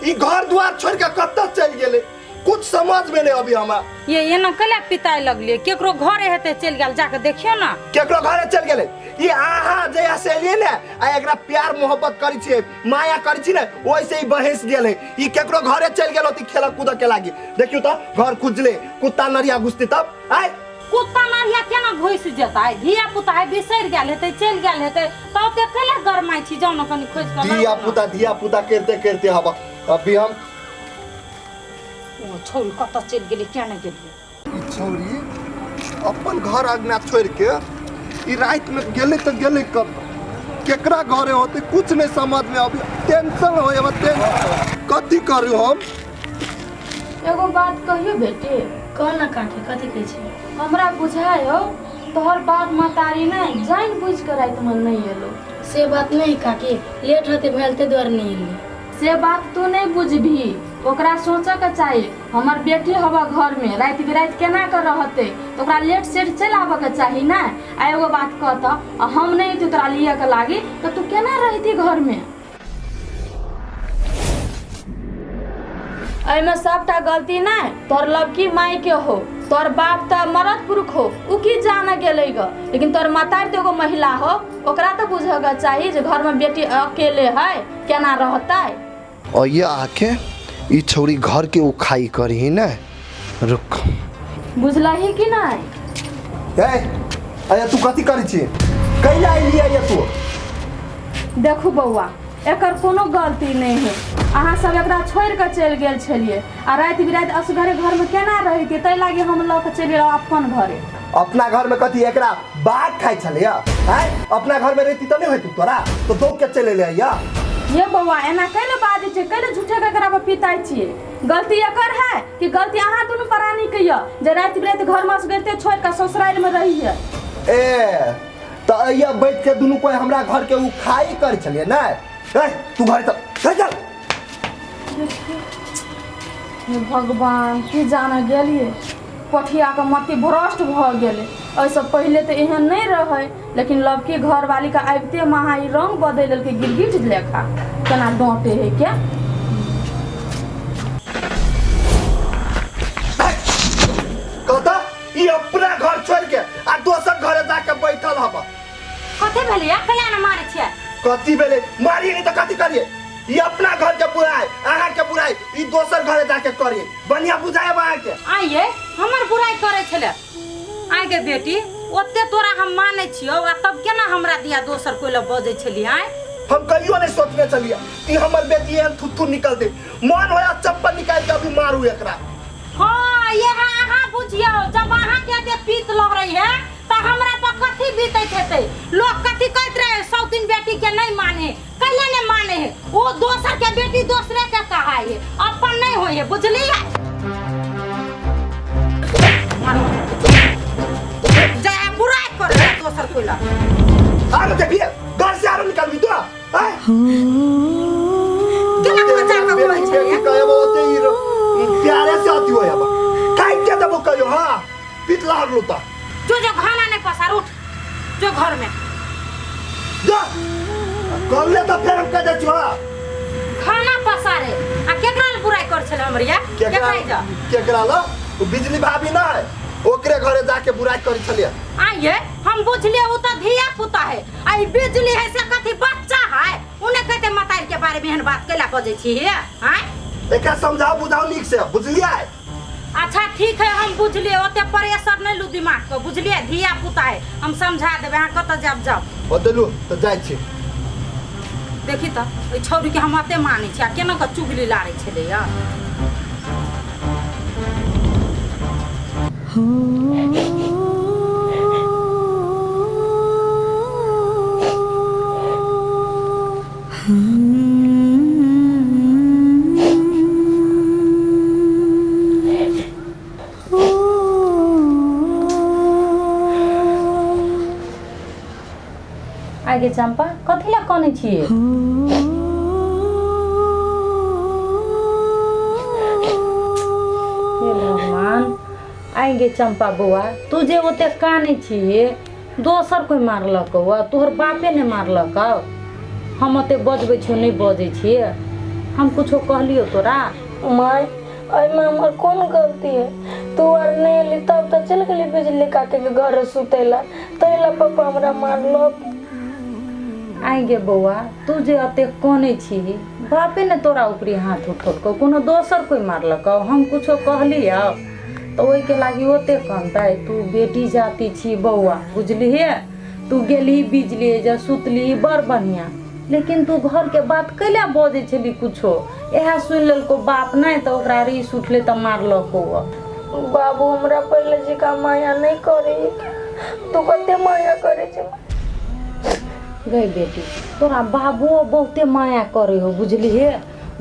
ई घर द्वार छोड़ के कत्ता चल गेले, कुछ समझ में नहीं अभी हमरा। ये एना कला पिताए लगलिए, केकरो घरे हेते चल गेल, जाके देखियो ना केकरो घरे चल गेले। ई आहा जया से एलिए ने आ एकरा प्यार मोहब्बत करी छिए, माया करी छी ने, ओइसे ही बहस गेले। ई केकरो घरे चल गेलो ती खेला कूद के लागी। देखियो तो घर खुजले, कुत्ता नरिया घुसते तब आय। कुत्ता नरिया केना घुस जेतै? धिया पुता है बिसरि गेल हेतै, चलि गेल हेतै, त ओते कला गरमाइ छी? जाउ न कनी खोजि के। धिया पुता करते करते हवा अभी हम ओ छौरी कतऽ चलि गेलै, किया नहि गेलियै? ई छौरी अपन घर आगना छोड़ के ई रात में गेले तो गेले कब, केकरा घरे होते कुछ नहीं समझ में अभी। टेंशन हो अब, टेंशन कथी करू हम? एगो बात कहियो बेटी। कह ना काकी, कथी कहै छी? हमरा बुझाय हो तोहर बाप महतारी नहीं जान बुझ के रात में नहीं एलो। से बात नहीं काकी, लेट होते भेल ते द्वार नहीं एले। से बात तू नहीं बुझबी, ओकरा सोचे के चाहिए हमर बेटी हवा घर में रात बिरात केना के रहते, तो ओकरा लेट सेट चल आबे के चाही ना। आ एगो बात कहत, हम नहीं तो तोरा लिया के लागी तो तू केना रहती घर में? एहिमे सबटा गलती नहीं तोर लड़की माई के हो, तोर बाप तो मरद पुरुष हो, उ की जाने गेलै ग, लेकिन तोर मातारी तो एगो महिला हो, ओकरा तो बुझे के चाहिए जे घर में बेटी अकेले है केना रहतै। और ये आके ई छौरी घर के उखाई करही ने, रुक बुझलही कि नहीं? ए अरे तू कथी करै छी? कैला एलियै ये तू? देखू बौआ, एकर कोनो गलती नहीं है, अहाँ सब एकरा छोड़ के चलि गेल छलियै आ राति बिराति असगरे घर में केना रहितै, ताहि लागी हम लऽ के चलि गेलहुँ अपन घरे। अपना घर में कथी एकरा बाघ खाइ छलैया? आय अपना घर में रहती त नहीं होती तोरा, तो दौड़ के चलि एलै या। ये बौआ एना कैले बाजै छै, कैले झूठे के एकरा पर पिताइ छियै? गलती एकर है कि गलती अहाँ दुनू प्राणी के यऽ जे राति बिराति घर में असगरे छोड़ के ससुराल में रहियै? ए त अइया बैठ के दुनू कोई हमरा घर के उखाई करै छलियै नै? ए तू घर चल चल। हे भगवान, की जाने गेलियै, पठिया के मति भ्रष्ट भऽ गेलै। एहिसँ पहिले तऽ एहन नहि रहै, लेकिन लड़की घरवाली के आबिते महा ई रंग बदलि लेलकै, गिरगिट लेखा केना डाँटे है के। कहता ई अपना घर छोड़ के आ दोसर घरे जाके बैठल हब। कथी भेलै? कैला ने मारै छियै? कथी भेलै? मारिए नहीं तो कथी करिए? ई अपना घर के बुराई, अहाँ के बुराई ई दोसर घरे जाके करिए, बढ़िया बुझाए अहाँ के। आइए हमर बुराई करै छलै? आइ गे बेटी, ओते तोरा हम मानै छियौ आ तब केना हमरा दिया दोसर कोइ लग बजै छली? आइ हम कहियो नहीं सोचने छलियै कि हमर बेटी एहन थुथु निकल दे। मन होया चप्पल निकाल के अभी मारू एकरा। हाँ ये अहाँ बुझियौ, जब अहाँ के एते पीत लहरै है त हमरा पर कथी बीतैत हेतै? लोग कथी कहैत रहे, सौतीन बेटी के नहीं माने, कैला नहीं माने है? वो दोसर के बेटी दोसरे के कहाय है, अपन नहीं होय है, बुझलियै? जा बुराई कर दोसर कोइ लग। आरो देखिए घर से आरो निकालबी तो आय केना के बच्चा के बोलै छै? कहबो ओते ई प्यारे से अथी होय अब काट के देबो कहियो। हां पीत लागलो त जो जो खाना नहीं पसार, उठ जो घर में जा कहले त फेर हम कह दै छियो। हां खाना पसारे आ केकरा ल बुराई कर छले हमरिया? केकरा जा केकरा ल? उ बिजली भाभी ना है, ओकरे घरे जाके बुराई करी छलिए। आइए हम बुझलिए उ त धिया पुता है, आ ई बिजली है से कथी बच्चा है, उने कहते मतारी के बारे में एहन बात कैला बजै छी हे? आय एकरा समझाओ बुझाओ नीक से, बुझलिए? अच्छा ठीक है, हम बुझलिए, ओते प्रेशर नहीं लू दिमाग को, बुझलिए? धिया पुता है, हम समझा देबै। अहाँ कतऽ जाब जाउ? बदलू त जाइ छी। देखी त ओइ छौरी के हम अते मानै छी आ केना के चुगली लारै छलै या। आगे चंपा, कथी ला कनै छियै? आइ गे चंपा बौआ, तू जे ओते कानै छी, दोसर कोइ मारलक हौ? तोहर बापे ने मारलक हौ? हम ओते बजबै छियौ, नहि बजै छियै? हम कुछो कहलियौ तोरा? माय, एहिमे हमर कोन गलती है? तू आर नहि एली तब तऽ चलि गेली बिजली काकीके घर सुतै ला, ताहि ला पप्पा हमरा मारलक। आइ गे बौआ, तू जे एते कनै छी, बापे ने तोरा ऊपरी हाथ उठौलकौ, कोनो दोसर कोइ मारलकौ? हम कुछो कहलियौ तऽ ओहिके लागि ओते कनतै? तू बेटी जाति छी बौआ, बुझलिहे? तू गेलही बिजली जे सुतली, बड़ बढ़िआँ, लेकिन तू घरके बात कैला बजै छली कुछो? इएह सुनि लेलकौ बाप नहि तऽ ओकरा रीस उठलै तऽ मारलकौ। बाबू हमरा पहिले जकाँ माया नहि करै, तू कते माया करै छै। गै बेटी, तोरा बाबुओ बहुते माया करै हो, बुझलिहे?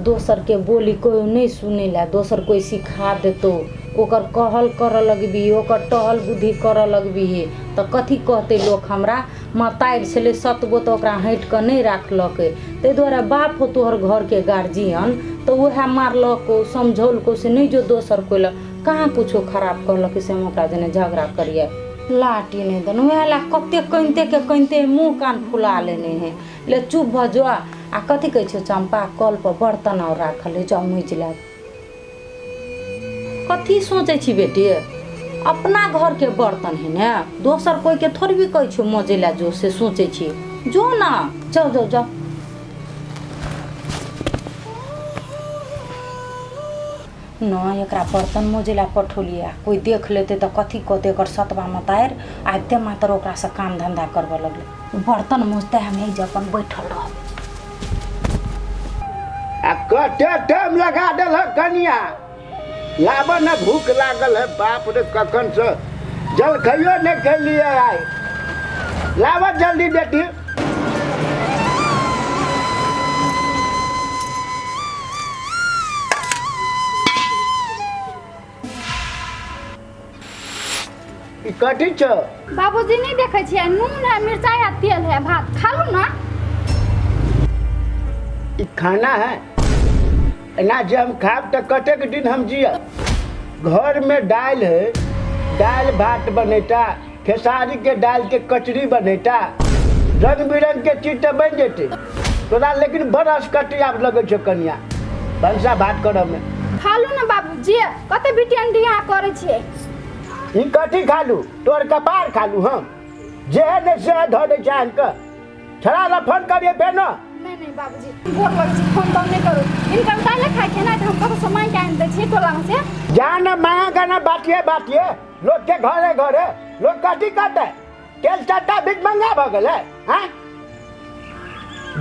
दोसरके बोली कोइ नहि सुनै ला। दोसर कोइ सिखा देतौ, ओकर कहल करऽ लगबिही, ओकर टहल बुद्धि करऽ लगबिही, तऽ कथी कहतै लोक? हमरा महतारि छलै सतगो तऽ ओकरा हटि कऽ नहि राखलकै। ताहि दुआरे बाप हो तोहर घरके गार्जियन, तऽ उएह मारलकौ, समझौलकौ से नहि जो दोसर कोइ लग। कहाँ कुछो खराब कहलकै से हम ओकरा जने झगड़ा करियै? लाठी नहि देन, उएह ला कते कनिते के कनिते मुँह कान फुला लेने है। ले, चुप भऽ जो। आ कथी कहै छौ चम्पा, कल पर बर्तन और राखल है, जाउ मैज लाब। कथी सोचै छी बेटी? अपना घरके बर्तन है ने, दोसर कोइके थोड़बी कहै छौ मजै ला जो, से सोचै छी। जो ना, जाउ जाउ जाउ न। एकरा बर्तन मोजै ला पठौलियै आ कोइ देख लेतै तऽ कथी कहतै? एकर सतबा मतारि आबिते मात्र ओकरासँ काम धन्धा करबऽ लगलै। बर्तन मोजतै, हम एहि जे अपन बैठल रहबै। आ कते टाइम लगा देलक कनिया, लाबऽ ने, भूख लागल है। बाप रे, कखन से जलखैयो नहि खेलियै आइ। लाबऽ जल्दी बेटी। ई कथी छौ? बाबूजी, नहीं देखै छियै? नून है, मिरचाई है, तेल है, भात खा लू ना। ई खाना है? एना जे हम खायब तऽ कतेक दिन हम जियब? घर में दालि है, दालि भात बनेता, खेसारी के दालि के कचरी बनेता, रंग बिरंग के चीज तऽ बनि जेतै तोरा, लेकिन बड़ असकटी आब लगै छौ कनिया भनसा भात करऽ में। खा लू ना बाबूजी, कते बिटियन अहाँ करै छियै? ई कथी खालू? तोर कपार खालू हम? जे है ने से धऽ दै छै आनि कऽ। छड़ा ला फोन करिए फेर न। नहीं नहीं बाबूजी, गोर लगै छी, फोन तोन नहीं करू। इनकर दालि खाय के ना तऽ हम कतौ से मांगि के आनि दै छियै टोला में से। जा न मांगा का ना, बाटिए बाटिए लोग के घरे घरे। लोग कथी कहते? तेल चट्टा भीख मंगा भऽ गेलै? आँय,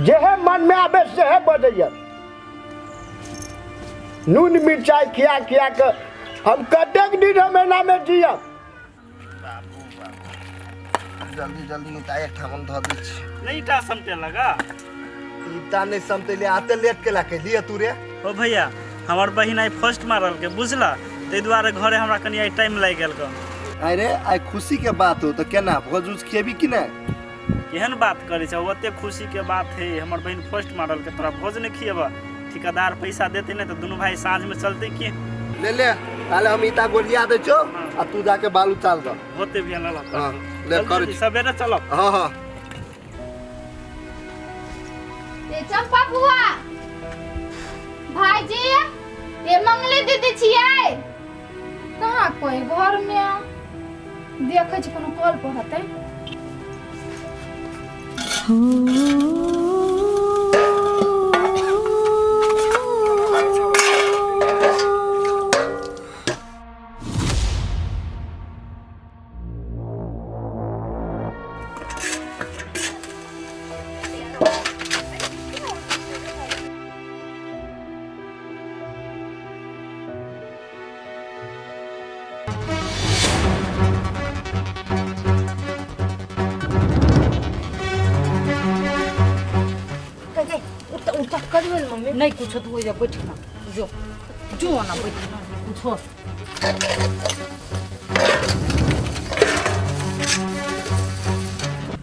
जेहे मन में आबे सेहे बजैया। नून मिरचाई खिया खिया के हम कतेक दिन हम एना में जियब? जल्दी जल्दी नहीं एक ठाम धऽ दै छी। नहीं ईटा समटे लगा। ईटा नहीं समतेले, आते लेट के लाके लिए तू रे। ओ भैया, हमर बहिन आइ फर्स्ट मारल के, बुझला? ताहि दुआरे घरे हमरा कनि आइ टाइम लागि गेल कऽ। अरे, आइ खुशी के बात हो तऽ केना भोज उज खेबी कि नहि? केहन बात करै छै? ओते खुशी के बात है, हमर बहिन फर्स्ट मारल के, तोरा भोज नहीं खिएबा? ठेकेदार पैसा देते नहीं तऽ दुनू भाई साँझ में चलते की? ले ले, ताले हम ईटा गोलिया दै छौ आ तू जाके बालू चाल दऽ। होते भैया, लला। हाँ, ले कर। सवेरे चलब। हाँ हाँ। ए चंपा बुआ, भाईजी, ए मंगली दीदी छियै? कहाँ कोई घर में देखै छी, कोनो कॉल पर हेतै। उठ उठ। मम्मी। नहीं कुछो, तू ओइजा बैठ ना, जो जो ना, बैठ ना कुछो।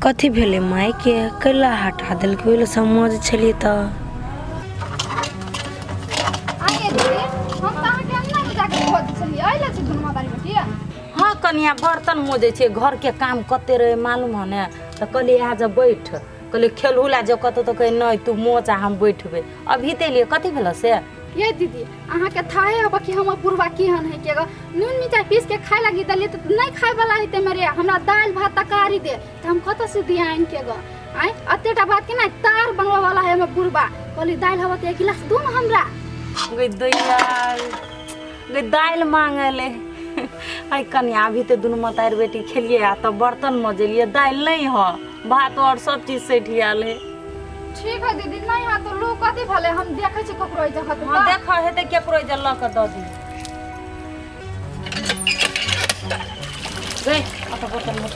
कथी भेलै मायके? कैला हटा देलकै? ओहि लए समझ छलियै तऽ। आइए दीदी, हम तऽ अहाँके अंगना में जाके खोज छलियै। अइ लै छै दुनू मातारी बेटी। हाँ कनिया बर्तन मोजै छियै, घरके काम कते रहे मालूम है ने, तऽ कहलियै आ जा बैठ, कहलियै खेलहु ला जो कतौ, तऽ कहै नहि तू मोच आ हम बैठबै। अभी तऽ एलियै, कथी भेल से? ये दीदी अहाँके थाहे हब कि हमर बुढ़वा केहन है, के नून मिरचाइ पीस के खाय लागी देलियै तऽ नहि खाय वाला है, ते मेरे हमरा दालि भात तरकारी दे, तऽ हम कतऽ से दिया आनि के ग आँय? एतेटा बात के नहि तार बनबऽ वाला है हमर बुढ़वा। कहली दालि हब तऽ एक गिलास दू ने हमरा। गई दैया गई दालि मांगले आई कनिया, अभी तऽ दुनू मतारि बेटी खेलियै आ तब बर्तन मजेलियै, दालि नहीं ह, भात और सब चीज सठि आयल है। ठीक है दीदी, नहीं है तो लोग कथी भले, हम देखै छी ककरो एहि जगह। हाँ देख हेतै केकरो एहि लऽ कऽ दऽ दी। गई अतऽ बर्तन मज।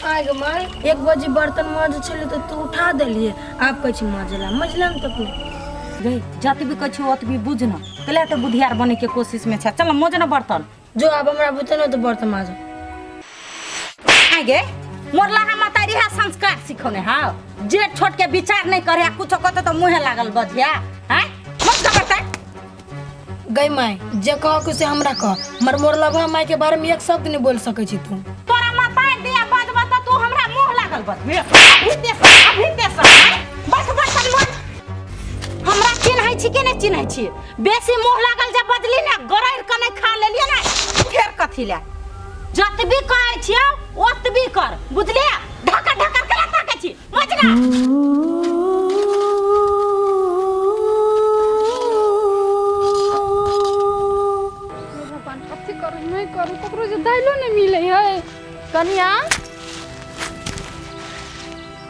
आइ गे माय, 1 बजे बर्तन माजै छलियै तऽ तू उठा देलियै, आब कहै छी माजला, मजला ने तखने। गई जतबी कहै छी ओतबी बुझ न, कैला तऽ बुधियार बने के कोशिश में छै। चल मोज न बर्तन। जो आब हमरा बुते न तऽ बर्तन माज। आइ गे मोरला हम मतारी है संस्कार सिखौने हाँ, जेठ छोट के विचार नहीं करे, कुछो कहते तो मुँहे लागल बजिया हैं, मत कर बर्तन। गई माय जे कह के से हमरा कह, मर मोरलबा माय के बारे में एक शब्द नहीं बोल सकै छी तू। तोरा मतारी दिया बजबा तऽ तू हमरा मुँह लागल बजबे। अभी ते अभी ते बस बर्तन मत। हमरा चिन्है छी के नहीं चिन्है छी? बेसी मुँह लागल जे बजली ने, गरैर के नहीं खा लेलियै ने, फेर कथी ले? जतबी कहै छियौ ओतबी कर, बुझलियै? ढकर ढकर केला ताकै छी मजना। भगवान कथी करू नहीं करू, ककरो जे दाइलो नहीं मिले है। कनिया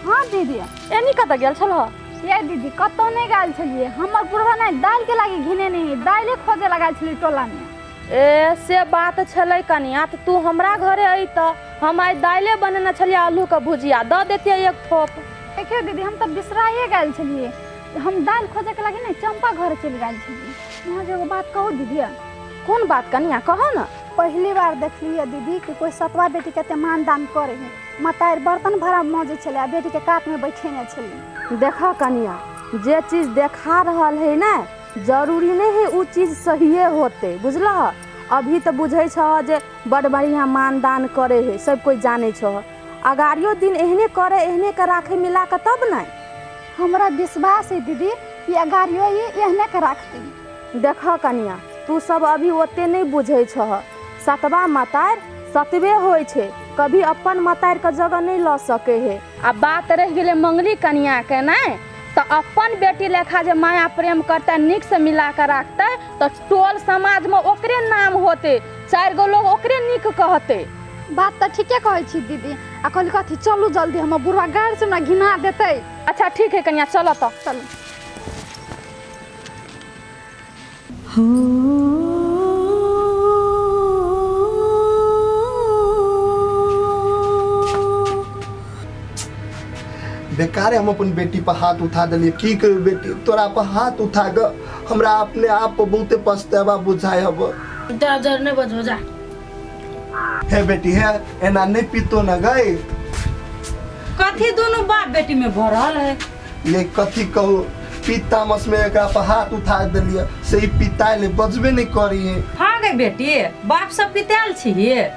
हाँ दीदी एनी कतऽ गेल छलह? ये दीदी कतौ नहीं गेल छलियै, हमर बुढ़वा ने दालि के लागी घिने नहीं, दाइले खोजे लगायल छलियै टोला में। ए से बात छलै कनिया, तऽ तू हमरा घरे अइतऽ, हम आइ दाइले बनेने छलियै आलूके भुजिया, दऽ देतियै एक थोप। देखियौ दीदी हम तऽ बिसराइए गेल छलियै, हम दालि खोजे के लागी ने चंपा घर चलि गेल छलियै। वहाँ जे एगो बात कहू दीदी। कोन बात कनिया कहू ने? पहली बार देखलियै दीदी कि कोई सतवा बेटी के एते मान दान करे है, मतारि बर्तन भरा मजै छलै आ बेटी के कात में बैठेने छलै। देखऽ कनिया जे चीज देखा रहल है ने, जरूरी नहीं है उ चीज सहिए होते, बुझलह? अभी तऽ बुझै छह जे बड़ बढ़िआँ मानदान करे है, सब कोइ जानै छह, अगाड़ियो दिन एहने करे एहने के राखे मिला के तब ने। हमरा विश्वास है दीदी कि अगाड़ियो एहने के राखती। देखऽ कनिया तू सब अभी ओते नहीं बुझै छह, सतवा मतारि सतबे होइ छै, कभी अपन मतारि के जगह नहीं लऽ सकै है। आ बात रहि गेलै मंगली कनिया के ने, तऽ अपन बेटी लेखा जे माया प्रेम करतै, नीक से मिला के राखतै, तऽ टोल समाज में ओकरे नाम होतै, 4 गो लोग ओकरे नीक कहतै। बात तऽ ठीके कहै छी दीदी। आ कहली कथी चलू जल्दी, हमर बुढ़वा गाड़ि से हमरा घिना देतै। अच्छा ठीक है कनिया चलऽ तऽ। चलू। बेकारे हम अपन बेटी पर हाथ उठा दिलियै, की करू बेटी तोरा पर हाथ उठा के हमरा अपने आप पर बहुते पछतावा बुझाय हब। तोरा जर नहीं बजबो जा। हे बेटी हे एना नहीं पीतो न गई। कथी दोनों बाप बेटी में भरल है? ये कथी कहू, पिता मस में एकरा पर हाथ उठा दिलियै से ई पिताइल बजबे नहीं करी है। हाँ गे बेटी बाप सब पितायल छी?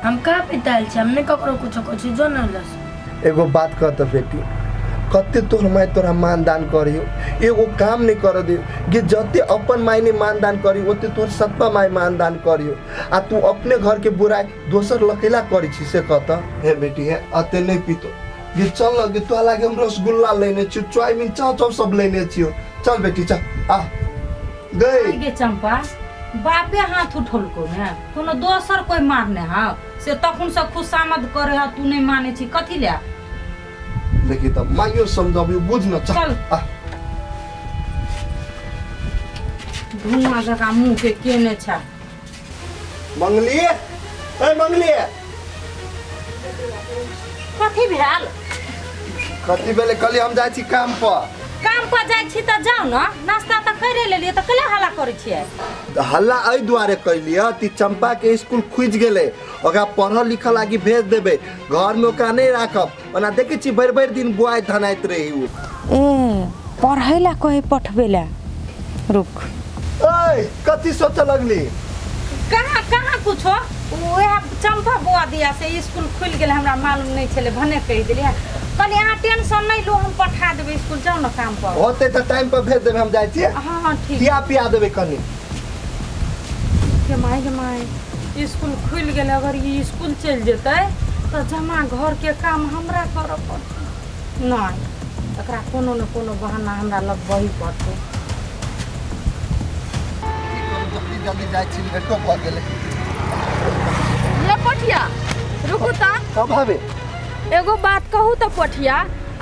हम कहाँ पितायल छी, हम नहीं ककरो कुछो कहै छी, जो न लस। एगो बात कह त बेटी, कते तोहर माय तोरा मानदान करियो, एगो काम नहीं कर दियो कि जते अपन माय ने मानदान करी ओते तोहर सतवा माय मानदान करियो, आ तू अपने घर के बुराई दोसर लकेला करी छी से कहता। हे बेटी हे अते नहीं पीतो गे, चल न गे, तोरा लागे हम रसगुल्ला लेने छियो, चाउमीन चाव चाव सब लेने छियो, चल बेटी चल आ गई। गे चंपा बापे हाथ उठौलको ने, कोनो दोसर कोई मारने हाँ से तखन से खुशामद करे है, तू नहीं माने छी कथी ले? देखी तब माइयो समझाबियो बुझ न चल। धुआं जका मुँह के केने छ। मंगली ए मंगली कथी भेल? कथी भेलै? कहली हम जाइ छी काम पर। काम पर जाइ छी तऽ जाउ ने, नाश्ता तऽ करे लेलियै तऽ कले हल्ला करै छियै? हल्ला एहि दुआरे कैलियै कि चंपा के स्कूल खुजि गेलै, ओकरा पढ़ल लिखल लागी भेज देबै, घर में ओकरा नहीं राखब, ओना देखै छी भरि भरि दिन बुआइ धनाइत रही उ। ए पढ़ै ला कहे पठबै ला रुक। ओए कथी सोचऽ लगली? कहाँ कहाँ कुछो, ओएह चंपा बौआ दिया से स्कूल खुलि गेलै, हमरा मालूम नहि छलै, भने कहि देलियै। कनि अहाँ टेंशन नहि लू, हम पठा देबै स्कूल। जाउ ने काम पर। होते तऽ टाइम पर भेज देबै, हम जाइ छियै। हाँ हाँ ठीक। खिया पिया देबै कनि। गे माय गे माय, स्कूल खुलि गेलै, अगर ई स्कूल चलि जेतै तऽ जमा घरके काम हमरा करऽ पड़तै। नहि, एकरा कोनो ने कोनो बहाना हमरा लगबही पड़तै। की करू, जल्दी जल्दी जाइ छी, लेटो भऽ गेलै। ये पोठिया रुकू तऽ। कब हवे? एगो बात कहू तऽ पोठिया,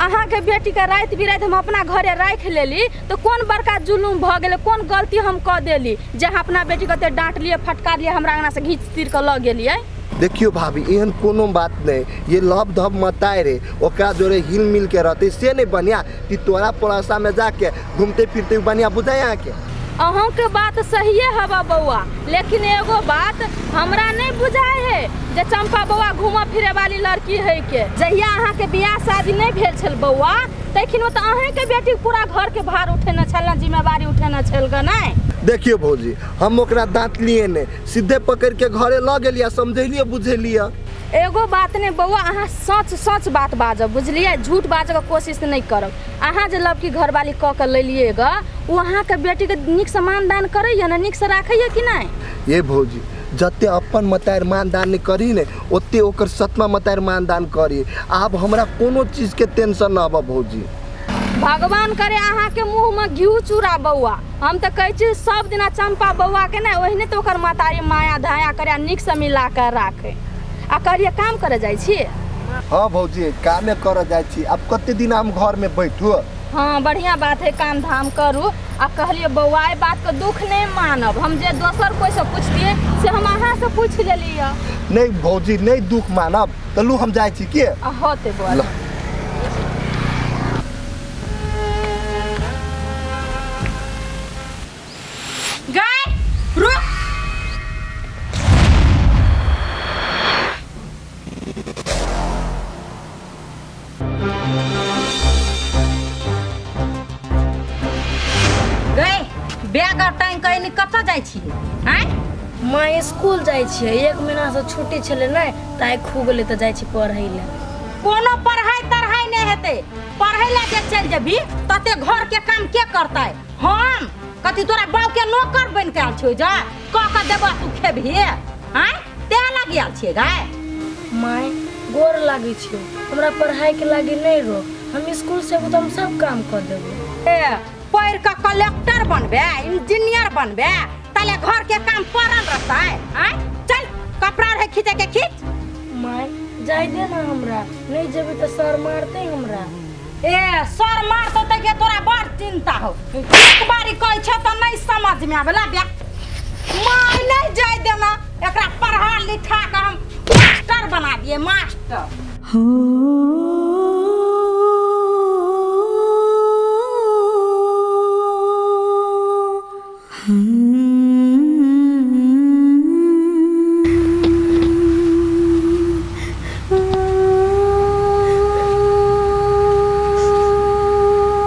अहाँके बेटीके राति बिराति हम अपना घरे राखि लेली तऽ कोन बड़का जुलुम भऽ गेलै? कोन गलती हम कऽ देली जे अहाँ अपना बेटीके ओते डाँटलियै, फटकारलियै, हमरा अङ्गनासँ घीच तीर कऽ लऽ गेलियै? देखियौ भाभी, एहन कोनो बात नहि। ये लभ धब मताय रे, ओकरा जोरे हिल मिल के रहते से नहीं बढ़िया कि तोरा पड़ोसा में जाके घूमते फिरते बढ़िया बुझाय अहाँके? अहूँके बात सहिए हवा बौआ, लेकिन एगो बात हमरा नहीं बुझाय है जे चंपा बौआ घूमऽ फिरे वाली लड़की है के। जहिया अहाँके बियाह शादी नहीं भेल छल बौआ, तखन तऽ अहीँके बेटी पूरा घरके भार उठेने छल ने, जिम्मेवारी उठेने छल ग नहि? देखियौ भौजी, हम ओकरा दाँत लिए ने, सीधे पकड़ के घरे लऽ गेलियै, समझेलियै बुझेलियै। एगो बात नहि बौआ, अहाँ सच सच बात बाजब, बुझलियै? झूठ बाजऽके कोशिश नहि करब। अहाँ जे लड़की घरवाली कऽ के लेलियै ग, ओ अहाँके बेटीके नीकसँ मानदान करैए ने, नीकसँ राखैए कि नहि? ये भौजी, जते अपन मतार मानदान नहि करी ने, ओते ओकर सतमा मतार मानदान करी। आब हमरा कोनो चीजके टेंशन न आबऽ भौजी। भगवान करे अहाँके मुँहमे घी चूड़ा बौआ। हम तऽ कहै छी सब दिना चंपा बौआके ने ओहिने तऽ ओकर महतारी माया धाया करे आ नीकसँ मिला कऽ राखे। आ कहलियै काम करऽ जाइ छी? हाँ भौजी, कामे करऽ जाइ छी। आब कते दिन हम घरमे बैठू? हाँ बढ़िया बात है, काम धाम करू। आ कहलियै बौआ, एहि बातके दुख नहि मानब, हम जे दोसर कोइसँ पुछतियै से हम अहाँसँ पूछि लेलियै। नहि भौजी, नहि दुख मानब। तऽ लू, हम जाइ छी के। आ होतै बौआ। ल। गाय रुक। गई बैग और टांग के एनी कतऽ जाइ छी? आँय? माँ, स्कूल जाइ छियै। एक महीनासँ छुट्टी छलै ने, तऽ आइ खुगलै तऽ जाइ छी पढ़ै लए। कोनो पढ़ाई तढ़ाई नहि हेतै। पढ़ै लए जे चलि जेबही तते घर के काम के करतै? हम कथी तोरा बाप के नौकर बनि के आयल छियौ जा कऽ के देबऽ तू खेबही? आँय, तें लागि आयल छियै गाय? माय, गोर लागै छियौ, हमरा पढ़ाइके लागी नहि रोक। हम स्कूल से अयबो तऽ हम सब काम कऽ देबो। ए, पढ़ि कऽ कलेक्टर बनबे, इंजीनियर बनबे, ताले घर के काम पड़ल रहतै? आँय, चल, कपड़ा रहै खींचे के, खींच। माय, जाय दे ना हमरा, नहि जेबै तऽ सर मारतै हमरा। ए, सर मारतौ तऽ के तोरा बड़ चिंता हो। एक बारी कहै छै तऽ नहि समझ में आबे। ला बे माय, नहीं जाय देना एकरा। पढ़ा लिखा के हम मास्टर बना दिए, मास्टर।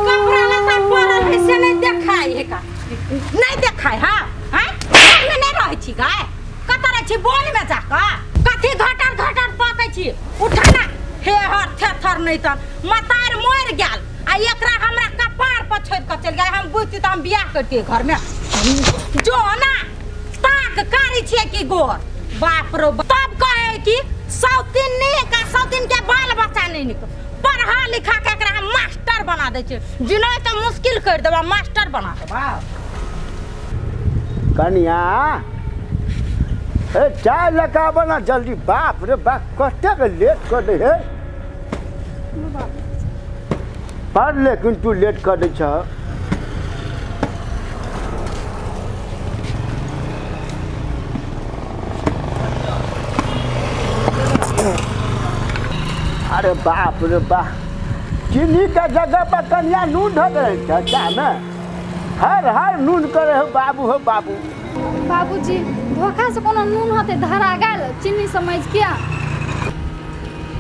कपड़ा लत्ता पड़ल है से नहीं देखाय है का? नहीं देखाय? हाँ हाँ, घरमे नहीं रहै छी गाय? कतऽ रहै छी बोन में जाकऽ? कथी घटर घटर तकै छी? उठा ना। हे हर थेथर, नहीं तऽ मतार मरि गेल आ एकरा हमरा कपार पर छोड़ि कऽ चलि गेल। हम बुझती तऽ हम बियाह करतियै घरमे। जो ना, ताक कारी छियै कि गोर? बाप रो बाप। तब कहे कि सौतीन नीक आ सौतीन के बाल बच्चा नहीं नीक। पढ़ा लिखा के एकरा हम मास्टर बना दै छियै, जिनाइ तऽ मुश्किल करि देबा, मास्टर बना देबा। कनिया ए, चाय लऽ ना जल्दी। बाप रे बाप, कतेक लेट कर दै है पर, लेकिन तू लेट कर दै छह। अरे बाप रे बाप, चीनी के जगह पर कनिया नून धऽ दै छै चाहमे। हर हर नून करे हो बाबू, हो बाबू। बाबूजी, धोखा से कोनो नून होते धरा गेल चीनी समझ के।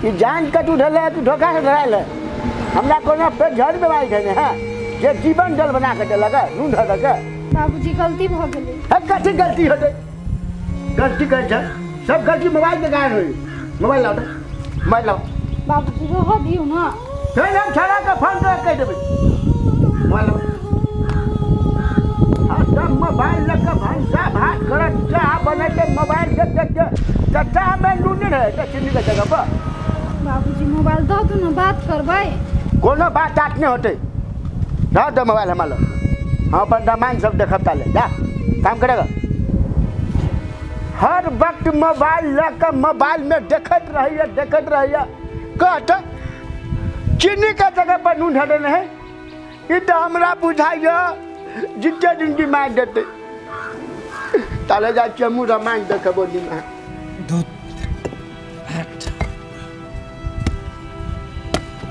ई जान के तू धरले है, तू धोखा से धरायल है। हमरा कोनो पेट झड़ बीमारी छै ने है जे जीवन जल बना के देलक है नून धऽ के? बाबूजी, गलती भऽ गेलै। है, कथी गलती होतै? गलती करै छै। सब गलती मोबाइल के कारण होई। मोबाइल लाओ तो, मोबाइल लाओ। बाबूजी रह दियौ ना। चल हम छोड़ा के फोन कर कह देबै। मोबाइल लाओ। हाँ सब मोबाइल लग के भनसा भात करत चाह बनैते मोबाइल देख देख के तऽ चाह में नून नहि रहै तऽ चीनी के जगह पर। बाबूजी मोबाइल दऽ दू ना, बात करबै। कोनो बात तात नहि होतै, रह दे मोबाइल हमरा लग, हम अपन रामायण सब देखब ताले। जा काम करेगा। हर वक्त मोबाइल लऽ कऽ मोबाइल में देखैत रहैया देखैत रहैया। कहत चीनी के जगह पर नून धऽ देने है। ई तऽ हमरा बुझाइया जिते जिंदगी मारि देतै। ताले जाइ छियै हमहूँ रामायण देखब ओहि दिन।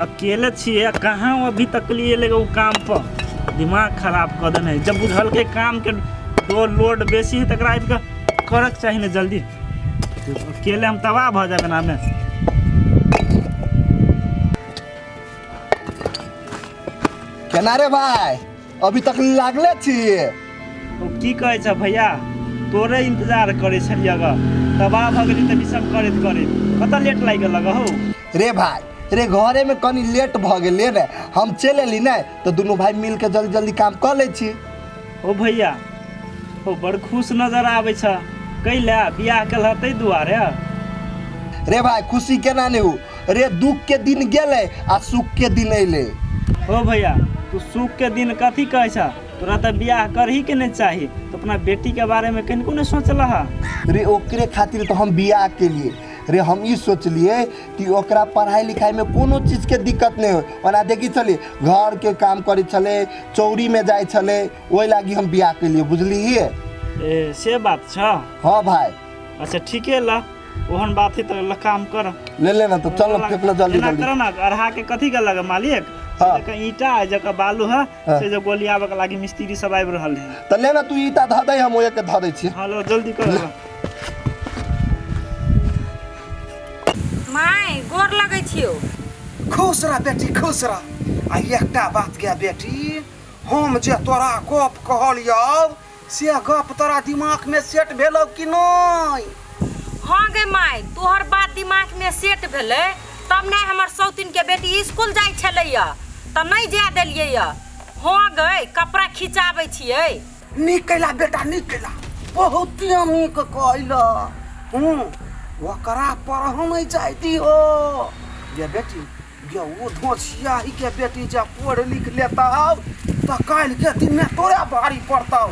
अकेले छियै कहाँ अभी तक लिए लेगा उ काम पर, दिमाग खराब कऽ देने है। जब बुझलकै काम के लोड बेसी है तकरा आबि कऽ करक चाही ने जल्दी। अकेले हम तबाह भऽ जायब एनामे। केना रे भाई, अभी तक लागले छियै? ओ की कहै छ भैया, तोरे इंतजार करै छलियै ग, तबाह भऽ गेली तऽ ई सब करैत करैत कतऽ लेट लागि गेल हौ। रे भाई रे, घरे में कनी लेट भऽ गेलै ने, हम चलि एली ने तऽ दुनू भाई मिल के जल्दी जल्दी काम कऽ लै छी। ओ भैया ओ बड़ खुश नजर आबै छ, कैला बियाह केलह ताहि दुआरे? रे भाई खुशी केना नहि हो रे, दुख के दिन गेलै आ सुख के दिन अयलै। ओ भैया तू सुख के दिन कथी कहै छ, तोरा तऽ बियाह करही के नहि चाही, तो अपना बेटी के बारे में कनिको नहि सोचलह? रे ओकरे खातिर तऽ हम बियाह केलिए रे। हम ई सोचलिए कि ओकरा पढ़ाई लिखाई में कोनो चीज के दिक्कत नहीं हो। ओना देखी छलिए घर के काम करै छलै, चौरी में जाइ छलै, ओहि लागी हम बियाह केलिए, बुझलिए? ए से बात छ? हाँ भाई। अच्छा ठीके ल, ओहन बात है तऽ ल काम कर। ले ले ना तो चल ना, फेंक ले जल्दी एना जल्दी। कर ना, अरहा के कथी के लगे मालिक? हाँ। जकर ईंटा है जकर बालू है हाँ। से जो गोलियाबे के लागी मिस्त्री सब आबि रहल है। तऽ ले ना तू ईंटा धऽ दे, हम ओहे के धऽ दै छियै। हाँ लो जल्दी कर। My गोर लगै छियौ। खुश रह बेटी, खुश रह। आ एकटा बात गे बेटी, हम जे तोरा गप कहलियौ से गप तोरा दिमाग में सेट भेलौ कि नहि? हाँ गे my, तोहर बात दिमाग में सेट भेलै तब ने हमर सौतिन के बेटी स्कूल जाइ छलैया तऽ नहि जाय देलियै। हाँ गै, कपड़ा खिचाबै छियै। नीक कैला बेटा, नीक कैला, बहुत नीक कैला। ओकरा पढ़ नहि जाय दिहो गे बेटी। गे ओ धोसियाही के बेटी जब पढ़ लिख लेतौ तऽ काल्हि के दिन में तोरे भारी पड़तौ।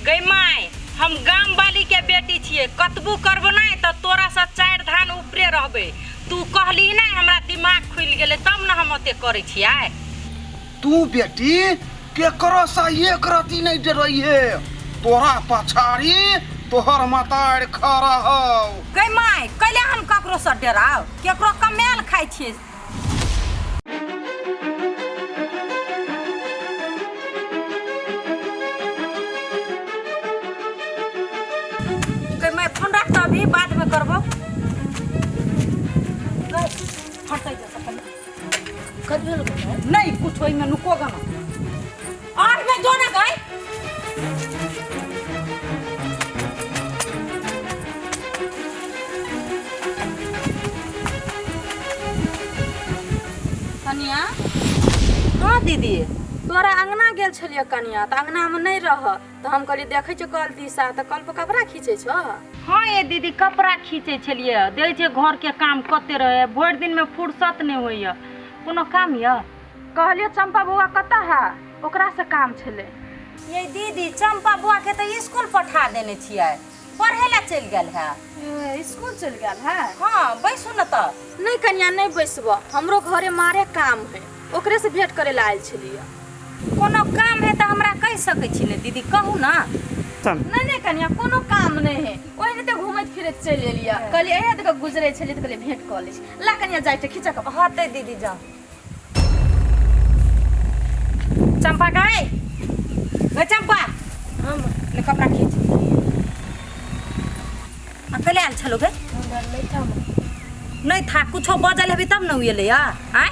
गै my, हम गाम वाली के बेटी छियै, कतबो करबो नहि तऽ तोरा से 4 धान ऊपरे रहबै। तू कहली नहि हमरा दिमाग खुलि गेलै तब ने हम ओते करै छियै। तू बेटी केकरो से एक रति नहीं डरै है, तोरा पछाड़ी तोहर मतार खड़ा हौ। गै my, कैले हम ककरो से डराव, केकरो कमेल खाइ छियै। गै my, phone राख तऽ अभी बाद में करबो। गै, फटै जा सकल। कत भेल गै? नहीं कुछ ओहिमे नुको गना। आर में जो ना गै। कनिया। हाँ दीदी। तोरा अंगना गेल छलियै कनिया, तऽ अंगना में नहीं रह, तऽ हम कहलियै देखै छियै कल दिशा, तऽ कल पर कपड़ा खींचै छौ? हाँ ये दीदी, कपड़ा खींचै छलियै। देखै छियै घर के काम कते रहै, भरि दिन में फुर्सत नहीं होइया। कोनो काम यऽ? कहलियै चंपा बौआ कतऽ है, ओकरा से काम छलै। ये दीदी, चंपा बौआ के तऽ स्कूल पठा देने छियै, पढ़ै लए चलि गेल है। स्कूल चलि गेल है? हाँ, बैसू ने तऽ। नहीं कनिया, नहीं बैसबो, हमरो घरे मारे काम है, ओकरे से भेंट करे ला आयल छलियै। कोनो काम है तऽ हमरा कहि सकै छी ने दीदी, कहू ना। नहीं नहीं कनिया, कोनो काम नहीं है, ओहिने तऽ घूमैत फिरैत चलि एलियै। कहलियै एहे दऽ कऽ गुजरै छलियै तऽ कहलियै भेंट कऽ लै छी। ला कनिया जाइ छै, खींचऽ कपड़ा। हाँ तऽ दीदी जाउ। चंपा गई, गई चंपा। हाँ माँ। ले कपड़ा खींच। आ कले आयल छलो गे? हमरा नहीं था माँ। नहीं था, कुछो बजल हेबी तब ने उ एलै। आँय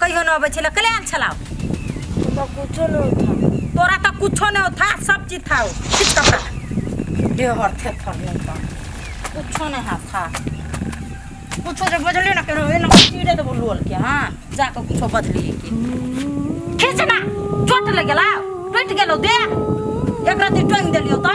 कहियो न अबै छलै, कले आयल छलाउ? हमरा कुछो नहीं था। तोरा तऽ कुछो नहीं था, सब चीज था। खींच कपड़ा। देहर थेथर नहीं था। कुछो कुछो नहीं हाथ था कुछो जे बजलियो ना केनो एना चीरे देबो लोल के। हाँ जाके कुछो बजलिए के खींचना चोट लग गेला टूट गेलो दे एक राती टंग देलियो ता।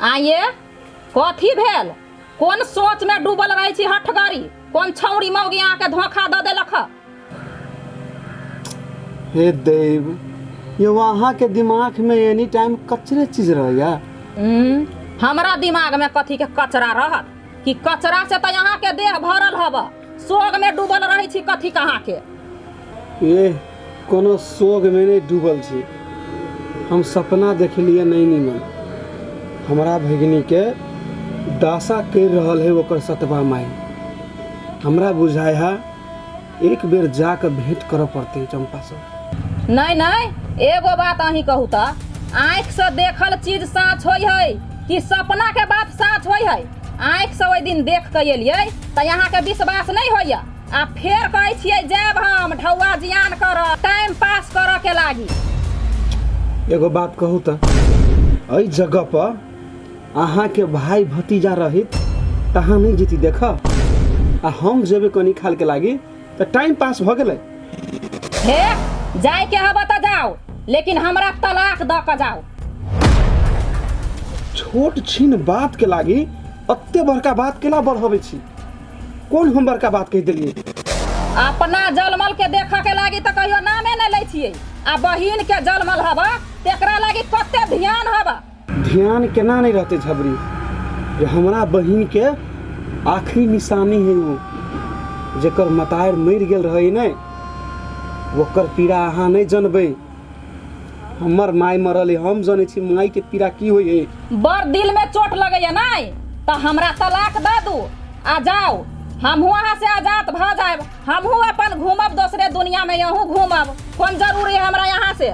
आइए कथी भेल कोन सोच में डूबल रहे छी हठगारी कोन छौड़ी मौगी अहाँके धोखा दऽ देलक। हे देव ये वहाँ के दिमाग में एनी टाइम कचरे चीज रहैया। हमरा दिमाग में कथी के कचरा रहत कि कचरा से तो यहाँ के देह भरल हब सोग में डूबल रहे छी कथी कहाँ के। ए कोनो सोग में नहीं डूबल छी हम सपना देखलिए नहीं नीमन हमरा भगिनी के दासा कर रहल है ओकर सतबा माई। हमरा बुझाय है एक बेर जाके भेंट करऽ पड़तै चंपा से। नहीं नहीं एगो बात अहीं कहू त आँखि से देखल चीज साँच होइ है कि सपना के बात साँच होइ है। आँखि से ओहि दिन देख के एलियै तऽ यहाँ के विश्वास नहीं होइया आ फेर कहै छियै जायब हम ढौआ जियान करऽ टाइम पास करऽ के लागी। एगो बात कहू त एहि जगह पर अहाँ के भाई भतीजा रहित तहाँ नहीं जीती देख आ हम जेबे कनी खाल के लागी त टाइम पास भ गेलै। हे जाय के हब त जाओ लेकिन हमरा तलाक द के जाओ। छोट छिन बात के लागी अत्ते बड़का बात केला बढ़ाबै छी कोन हम बड़का बात कहि देलियै। अपना जलमल के देख के लागी त कहियो नामे नै लै छियै आ बहिन के जलमल हब तेकरा लागी कते ध्यान हब। ध्यान केना नहीं रहते झबरी जे हमरा बहिन के आखिरी निशानी है वो जेकर मतार मरि गेल रहे ने ओकर पीड़ा अहाँ नहीं जनबै। हमर माय मरल है हम जनै छी माय के पीड़ा की होइ है। बड़ दिल में चोट लगैया नहीं तो हमरा तलाक दऽ दू आ जाओ हमहूँ अहाँ से आजाद भऽ जायब हमहूँ अपन घूमब दोसरे दुनिया में यहूँ घूमब कोन जरूरी है हमरा यहाँ से।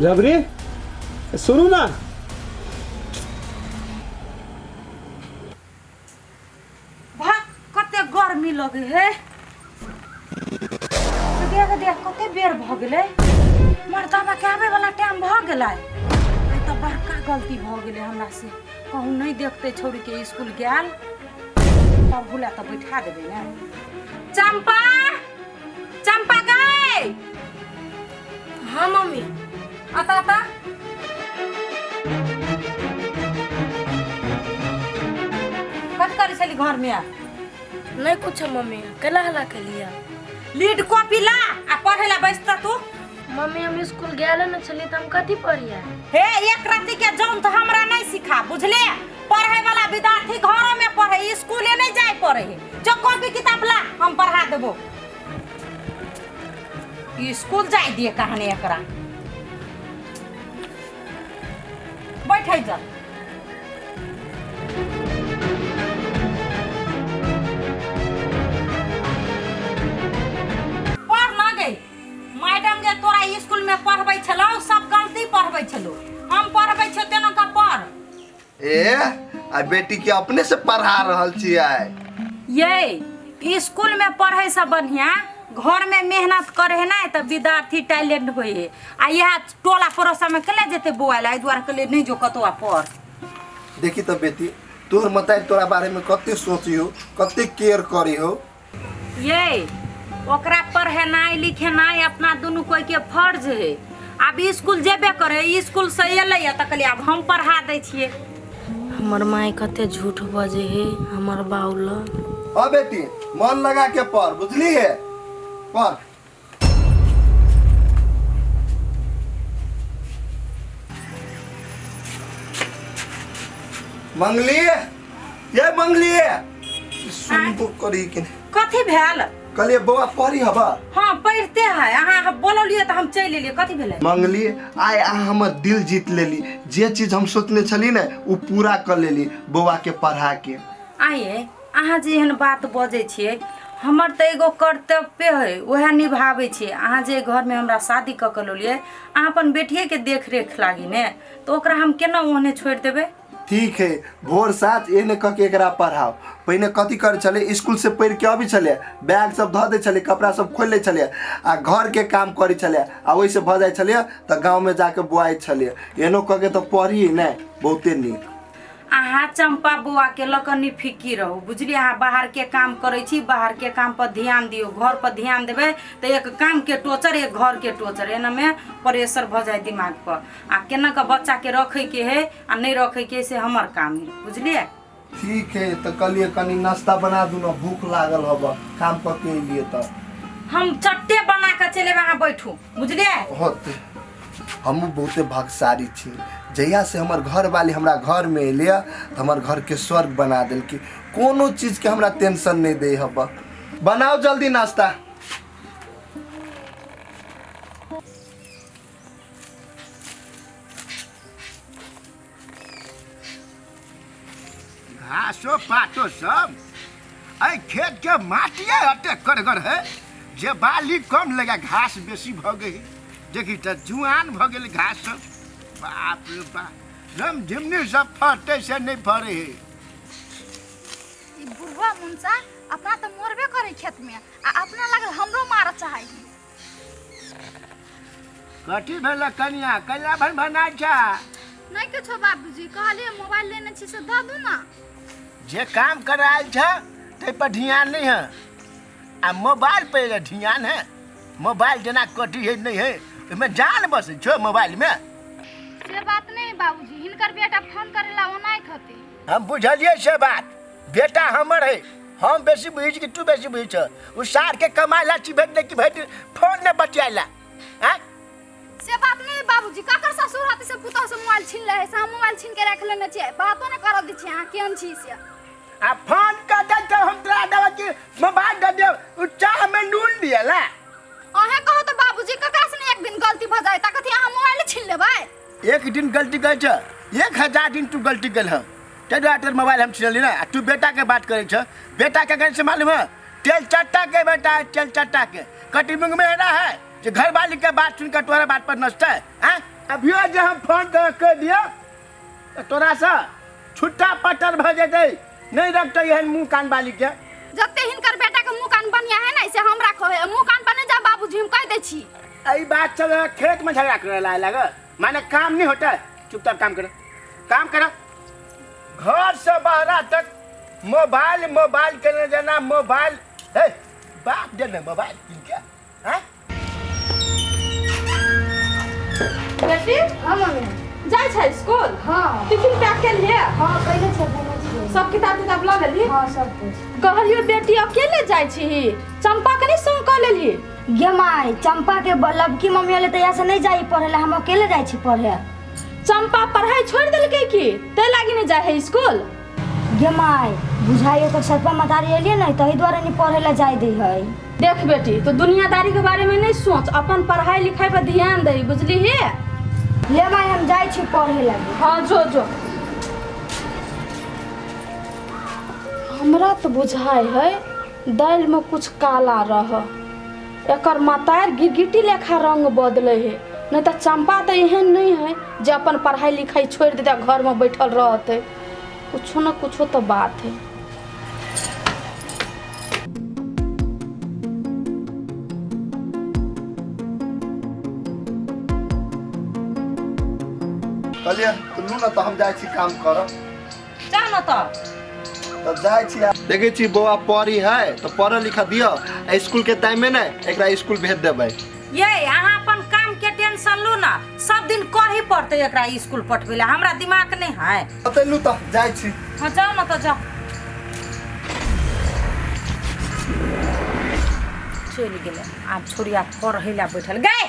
झबरी सुनू ना भाग कते गर्मी लगे है देख देख कते बेर भ गेलै मर्दाबा के आबे वाला टाइम भ गेलै। आइ तऽ बड़का गलती भ गेलै हमरा से कहूँ नहीं देखते छौड़ी के स्कूल गेल तब भूला तऽ बैठा देबै ने। चंपा चंपा गए। हाँ मम्मी आता आता कथी करै छली घर में। नहीं कुछ मम्मी केला हला के लिया लीड कॉपी ला आ पढ़े ला बैसता तू। मम्मी हम स्कूल गेल न छली त हम कथी पढ़िया। हे एक राति के जौन तो हमरा नहीं सिखा बुझले पढ़े वाला विद्यार्थी घरों में पढ़े स्कूले नहीं जाए पढ़े जो कॉपी किताब ला हम पढ़ा देबो स्कूल जाए दिए कहानी एकरा बैठे जा। पढ़ ना गई मैडम जे तोरा स्कूल में पढ़बै छलौ सब गलती पढ़बै छलौ हम पढ़बै छियौ तेना का पढ़। ए आ बेटी के अपने से पढ़ा रहल छियै। ये स्कूल में पढ़े से बढ़िया घर में मेहनत करे है ना तो विद्यार्थी टैलेंट होय है आ यह टोला पड़ोसा में केले जेते बौआ ला एहि दुआरे कहलियै नहीं जो कतौ आ पढ़। देखी त बेटी तोहर मताई तोरा बारे में कते सोचियो कते केयर करी हो। ये ओकरा पढ़ेनाइ लिखेनाइ अपना दुनू कोई के फर्ज है। आब स्कूल जेबे करे स्कूल से एलै तऽ कहलियै आब हम पढ़ा दै छियै। हमर माय कते झूठ बजे है हमर बाउल। हाँ बेटी मन लगा के पढ़ बुझली है पढ़। मंगली ये मंगली सुनबो करी कि कथी भेल। कहलिए बौआ पढ़ी हबा। हाँ पढ़ते है अहाँ बोललिए तऽ हम चलि एलियै कथी भेलै। मंगली आइ अहाँ हमर दिल जीत लेली जे चीज हम सोचने छली ने ओ पूरा कर लेली बौआ के पढ़ा के। आइए अहाँ जे एहन बात बजै छियै हमर तऽ एगो कर्तव्य है वएह निभाबै छियै। अहाँ जे घरमे हमरा शादी कऽ के लौलियै अहाँ अपन बेटिएके देख रेख लागी ने तऽ ओकरा हम केना ओहने छोड़ि देबै। ठीक है भोर साँझ एहने कऽ के एकरा पढ़ाओ। पहिने कथी करै छलै, स्कूल से पढ़ि के अबै छलै, बैग सब धऽ दै छलै, कपड़ा सब खोलि लै छलै आ घर के काम करै छलै आ ओहिसँ भऽ जाइ छलै तऽ गाँवमे जाके बोआइ छलै। एहनो कऽ के तऽ पढ़ी ने बहुते नीक। अहाँ चंपा बौआ के लऽ कऽ निफिकी रहू, बुझलियै? अहाँ बाहर के काम करै छी, बाहर के काम पर ध्यान दियौ। घर पर ध्यान देबै तऽ एक काम के टोचर एक घर के टोचर, एनामे प्रेशर भऽ जाय दिमाग पर। आ केना कऽ बच्चा के रखै के है आ नहि रखै के है से हमर काम है, बुझलियै? ठीक है तऽ कहलियै कनि नाश्ता बना दू ने, भूख लागल हब, काम कऽ के एलियै तऽ। हम चट्टे बना कऽ चलि एबै, अहाँ बैठू, बुझलियै? होते हमहूँ बहुते भाग्यशाली छी, जहियासँ हमर घरवाली हमरा घरमे एलै तऽ हमर घरके स्वर्ग बना देलकै। कोनो चीजके हमरा टेंशन नहि दै हब। बनाउ जल्दी नाश्ता। घासो पातो सब एहि खेत के माटिए एते करगर है जे बाली कम लगा घास बेसी भऽ गई। देखी तऽ जुआन भऽ गेल घास सब। बाप रे बाप, रमझिमनी सब फड़तै से नहि फड़ै है। ई बुढ़वा मुनसा अपना तऽ मरबे करे खेत में आ अपना लागल हमरो मारऽ चाहे है। कथी भेल कनिया, कनिया भन भनाइ छै? नहीं किछो बाबूजी, कहलिए मोबाइल लेने छी से दऽ दू ना। जे काम कर आयल छ ताहि पर ध्यान नहीं है आ मोबाइल पे ध्यान है। मोबाइल जेना कटी है नहीं है, ओहिमे जान बसै छो मोबाइल में। से बात नहीं बाबूजी, हिनकर बेटा फोन करेला ओनाइत होती। हम बुझलिए से बात, बेटा हमर है, हम बेसी बुझै छी कि तू बेसी बुझै छ? ओ सार के कमाइ ला छी भेट कि भेट फोन ने बतियाला हैं? से बात नहीं बाबूजी, ककर ससुर हती से पुतोह से मोबाइल छीन ले है, से हम मोबाइल छीन के राख लेने छियै, बातो ने करऽ दै छियै, अहाँ केहन छी से। आ फोन कर दे तो हम तोरा देब कि मोबाइल दे देब, उ चाह में नून दियला। अहें कहू तो बाबूजी, ककरा से ने एक दिन गलती भऽ जाय त कथी अहाँ मोबाइल छीन लेबै? एक दिन गलती करै छ, 1000 दिन तू गलती कल ह, ताहि दुआरे तोर मोबाइल हम छिनली ना। आ तू बेटा के बात करै छ, बेटा के करै से मालूम है? तेल चट्टा के बेटा है, तेल चट्टा के कटी मुंग में है ना है जे घर वाली के बात सुन के तोरा बात पर नचता है। आँ अभियो जे हम फोन कर के दियो तो तोरा से छुट्टा पटर भऽ जेतै, नहीं रखते एहन मुंह कान वाली के। जते हिनकर बेटा के मुंह कान बढ़िया है ना से हम राखो है, मुंह कान पर नहीं जा बाबूजी, हम कह दै छी। एहि बात सब खेत में झगड़ा करे ला लग, माने काम नहीं होता है, चुपचाप काम करो, काम करो। घर से बाहर तक मोबाइल मोबाइल करने जाना, मोबाइल हे बाप दे ना मोबाइल किन के हैं? बेटी? हाँ मम्मी। जाइ छै स्कूल? हाँ। टिफिन पैक केलियै? हाँ कइले छियै, देने छियै। सब किताब तिताब लऽ लेलही? हाँ सब कुछ। कहलियो बेटी अकेले जाइ छीही, चंपा के नहि संग कऽ लेलही? गे माय, चंपा के लबकी मम्मी एलै तहिया से नहि जाइ पढ़े ला, हम अकेले जाइ छी पढ़े। चंपा पढ़ाई छोड़ि देलकै की तै लागी नहि जाइ है स्कूल? गे माय, बुझाइ ओकर सरपा मतारी एलियै ने तही दुआरे नहि पढ़े ला जाइ दै है। देख बेटी, तो दुनियादारी के बारे में नहीं सोच, अपन पढ़ाई लिखाई पर ध्यान दे, बुझली हे? ले माय हम जाइ छी पढ़े लागी। हाँ जो जो। हमरा तो बुझाइ है दालि में कुछ काला रह, एकर मतार गिरगिटी लेखा रंग बदले है, नहीं तो चंपा तो एहन नहीं है जे अपन पढ़ाई लिखाई छोड़ देते घर में बैठल रहते, कुछो न कुछो तो बात है। कहलियै तऽ लू ने तऽ हम जाइ छी काम करब। जा न तऽ। तऽ जाइ छी। देखै छी बौआ पढ़ी है तऽ पढ़ऽ लिखऽ दिअ, आ स्कूल के टाइम में ने एकरा स्कूल भेज देबै। ये अहाँ अपन काम के टेंशन लू ना, सब दिन कही पड़तै एकरा स्कूल पठबै ला, हमरा दिमाग नहीं है। बतेलू तऽ जाइ छी। हाँ जाओ ना तऽ जाओ। चलि गेलै आब छोड़िया पढ़ै ला बैठल। गए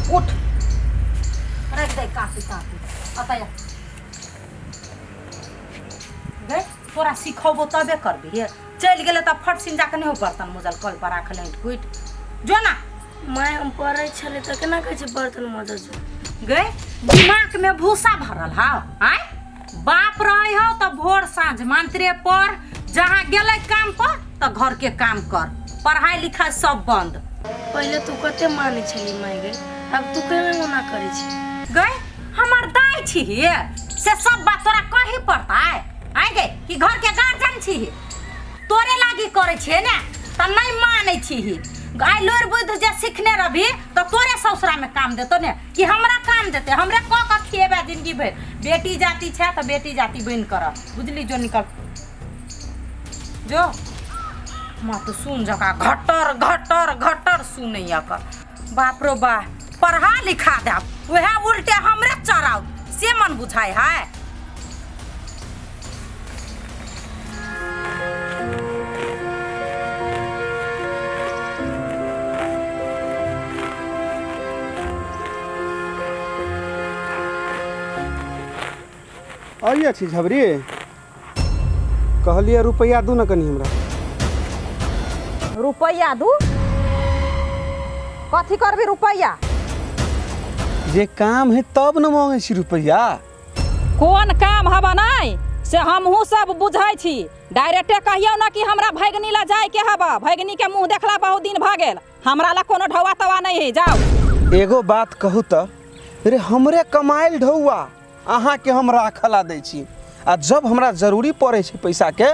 उठ, रख दे कापी कापी अतः गए, तोरा सिखबो तबे करबी। हे चलि गेलै तऽ फट सिन जाके नहि हो बर्तन मोजल कल पर राखल ईंट कुटि जो ना। माय हम पढ़ै छलै तऽ केना कहै छै बर्तन मोजल जो? गए दिमाग में भूसा भरल हाव आय, बाप रहे हो तऽ भोर साँझ मंत्रे पर, जहाँ गेलै काम पर तऽ घर के काम कर, पढ़ाई लिखाई सब बंद। पहिले तू कते मानै छली माय गे, आब तू केना ओना करै छी? गए हमर दाय छी से सब बात तोरा कही पड़तै आइ गे कि घर के गार्जियन छी तोरे लागी करै छियै ने तऽ नहि मानै छी आइ लोर बुद्धि जे सिखने रहबी तऽ तोरे ससुरामे काम देतौ ने कि हमरा काम देतै हमरे कऽ कऽ खिएबे जिंदगी भरि बेटी जाति छै तऽ बेटी जाति बनि कर बुझली जो निकल जो माँ तऽ सुन जका घटर घटर घटर सुनैया कर बाप रो बा पढ़ा लिखा देब वएह उल्टे हमरे चढ़ाउ से मन बुझाइ है। अइए छी झबरी कहलियै रुपैआ दू ने कनि हमरा। रुपैआ दू? कथी करबी रुपैआ? जे काम है तब ने मांगै छी रुपैआ। कोन काम हबऽ नहि से हमहूँ सब बुझै छी। डायरेक्टे कहियौ ने कि हमरा भैगनी ला जाइके हबऽ, भैगनी के मुँह देखला बहुत दिन भऽ गेल, हमरा ला कोनो ढौआ तौआ नहीं है, जाउ। एगो बात कहू तऽ रे, हमरे कमायल ढौआ अहाँके हम राखला दै छी आ जब हमरा जरूरी पड़ै छै पैसाके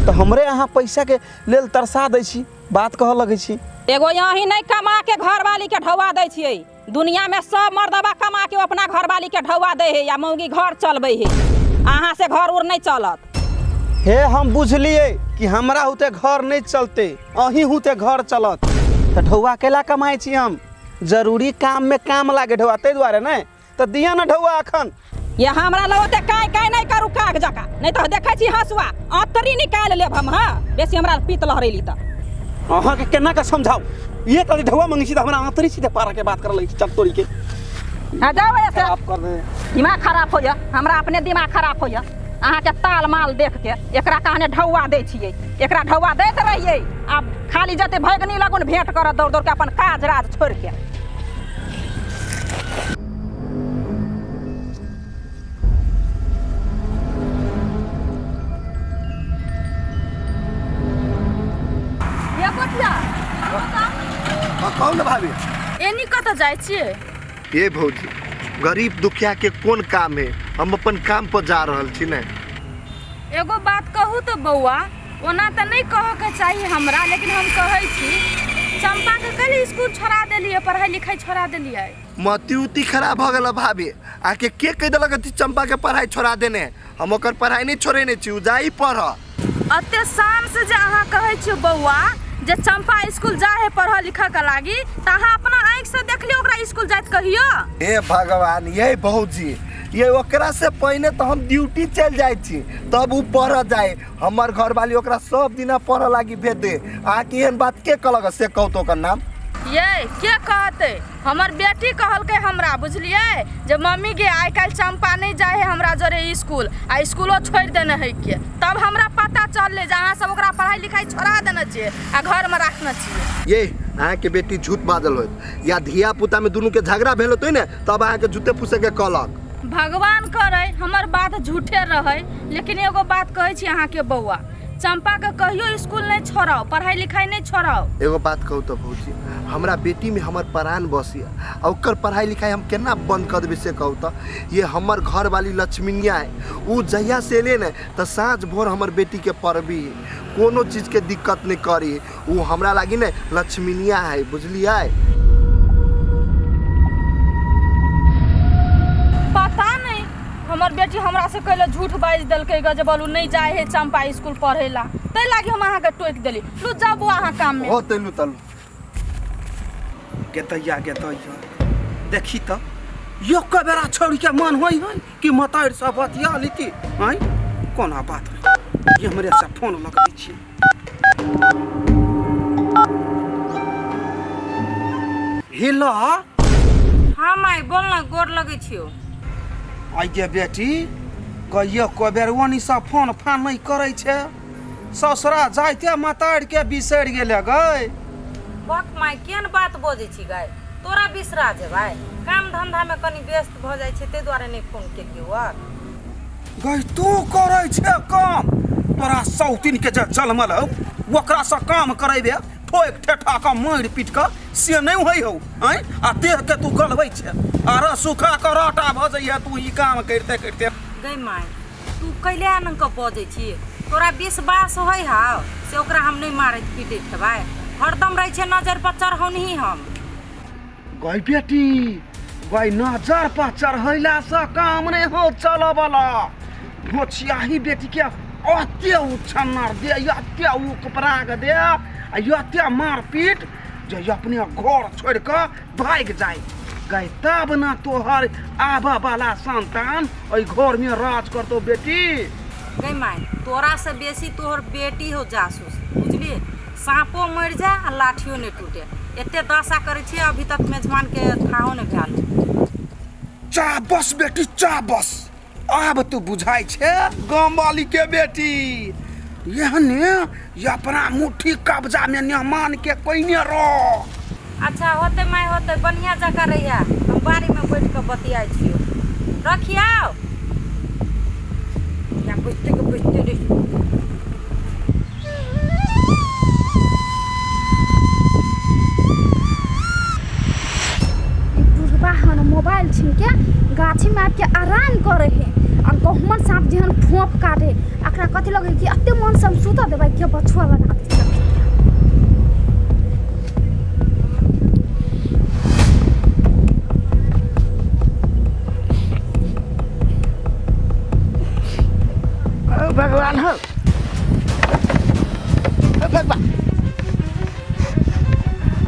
तऽ हमरे अहाँ पैसाके लेल तरसा दै छी, बात कहऽ लगै छी। एगो यहीं नहीं कमा के घरवाली के ढौआ दै छियै, दुनिया में सब मर्दबा कमा के अपना घरवाली के ढौआ दै है या मौगी घर चलबै है, अहाँ से घर उर नहीं चलत। हे हम बुझलियै कि हमरा हुते घर नहीं चलते, अहीं हुते घर चलत, तऽ ढौआ केला कमाइ छी हम? जरूरी काम में काम लागे ढौआ, ताहि दुआरे ने तऽ दिअ ने ढौआ अखन। ये हमरा लग ओते काय काय नहीं करू काग जका, नहीं तो देखै छी हंसुआ अतरी निकाल लेब हम। हाँ बेसी हमरा पीत लहरेली तऽ अहाँके केना के समझाउ, ये कभी ढौआ मंगै छी तऽ हमरा आंतरी सीधे पारा के बात करऽ लगै छी, चल तोरी के। हाँ जाओ ऐसे खराब कर दे। दिमाग खराब होइया हमरा, अपने दिमाग खराब होइया अहाँके ताल माल देख के। एकरा कहने ढौआ दै छियै, एकरा ढौआ दैत रहियै, आब खाली जते भैगनी लगुन भेंट करत दौड़ दौड़ के अपन काज राज छोड़ि के। ये कोठिया कहू ने भाभी। एनी कतऽ जाइ छियै? ये भौजी, गरीब दुखिया के कोन काम है, हम अपन काम पर जा रहल छी ने। एगो बात कहू तऽ बौआ, ओना तऽ नहि कहऽके चाही हमरा, लेकिन हम कहै छी, चंपाके कैले स्कूल छोड़ा देलियै, पढ़ाई लिखाई छोड़ा देलियै? मति उति खराब भऽ गेल भाभी, आके के कहि देलक कि चंपा के पढ़ाई छोड़ा देने? हम ओकर पढ़ाई नहीं छोड़ेने छी, उ जाई पढ़। अते शान से जे अहाँ कहै छियै बौआ जे चंपा स्कूल जा है पढ़ऽ लिखऽ के लागी, तऽ अहाँ अपना आँखि से देखलियै ओकरा स्कूल जाइत कहियो? हे भगवान, ये भौजी, ये ओकरा से पहिने तऽ हम ड्यूटी चलि जाइ छी तब उ पढ़ऽ जाए। हमर घरवाली ओकरा सब दिना पढ़ऽ लागी भेज दे। अहाँके एहन बात के कहलक से कहू तऽ ओकर नाम? ये के कहतै, हमर बेटी कहलकै हमरा, बुझलियै जे मम्मी गे आइ काल्हि चंपा नहीं जाए है हमरा जरे स्कूल, आ स्कूलो छोड़ि देने है के। तब हमरा पता चललै जे अहाँ सब ओकरा पढ़ाई लिखाई छोड़ा देने छियै आ घरमे राखने छियै। ये अहाँके बेटी झूठ बाजल होत या धिया पुता में दुनू के झगड़ा भेल होतै ने तब अहाँके झूठे फूसे के कहलक। भगवान करै हमर बात झूठे रहै, लेकिन एगो बात कहै छी अहाँके बौआ, चंपा के कहियो स्कूल नहीं छोड़ाओ, पढ़ाई लिखाई नहीं छोड़ाओ। एगो बात कहू तऽ भौजी, हमरा बेटी में हमर प्राण बसिया आ ओकर पढ़ाई लिखाई हम केना बंद कर देबै से कहू तऽ? ये हमर घरवाली लक्ष्मीनिया है, उ जहिया से एलै ने तऽ साँझ भोर हमर बेटी के पढ़बी, कोनो चीज के दिक्कत नहीं करी, उ हमरा लागी ने लक्ष्मीनिया है, बुझलियै? पता नहीं हमर बेटी हमरा से कैले झूठ बाजि देलकै ग जे बोलू नहीं जाए है चंपा स्कूल पढ़े ला, तै लागी हम अहाँके टोकि देली। लू जाउ बौआ अहाँ काम में। हो तैलू तलू। गेतैया गेतैया देखी तऽ एक बेरा छोड़ि के मन होइ है कि मतारि सब बतिया लीती आँय, कोना बात है ये हमरे से फोन लगबै छी। हेलो। हाँ माय बोल ना, गोर लगै छियौ। आइ गे बेटी, कहियो को बेर ओनी सब फोन फान नहीं करै छै, ससुरा जाइते मतारि के बिसरि गेलै गै। बक माय केहन बात बजै छी गै, तोरा बिसरा जेबै? काम धंधा में कनि व्यस्त भऽ जाइ छै ताहि दुआरे नहि फोन केलियौ। गै तू करै छै काम, तोरा सौतिन के जे जलमल हौ ओकरा से काम करेबे ठोकि ठेठा कऽ मारि पीट कऽ से नहि होइ हौ। आँय, आ देहके तू गलबै छै आर सुखा कऽ राटा भऽ जइहे तू ई काम करिते करिते। गै माय, तू कैले एना कऽ बजै छी? तोरा विश्वास होइ हौ से ओकरा हम नहि मारैत पीटैत हेबै? हरदम रहै छै नजर पर चढ़ौनही हम। गै बेटी गै, नजर पर चढ़ैलासँ काम नहि हो चलऽ बला। घोचियाही बेटीके अते उछन्नर दे, एते उपराग दे आ एते मारपीट जे अपने घर छोड़ि कऽ भागि जाय गै, तब ने तोहर आबऽ वाला संतान एहि घरमे राज करतौ बेटी। गै माय, तोरा से बेसी तोहर बेटी हो जासूस, बुझलिए? साँपो मरि जाय आ लाठियो नहि टूटे, एते दशा करै छियै, अभी तक मेजबान के थाहो नहि भेल। चा बस बेटी, चा बस, आब तू बुझाइ छै गामवाली के बेटी। एहने ये अपना मुट्ठी कब्जा में मेहमान के कोइने रह। अच्छा होते माय होते, बढ़िया जकाँ रहिया, हम बाड़ी में बैठ के बतियाइ छियो। रखियाओ या बैठते के बैठते रही। ई बुढ़बा हन मोबाइल छीन के गाछी में आबि के आराम करे है आ गहुमन साँप जेहन फोप काटे। एकरा कथी लगे कि एते मन से हम सुतऽ देबै के बछुआ लगा दै छै। ओ भगवान हो, ओ भगवान,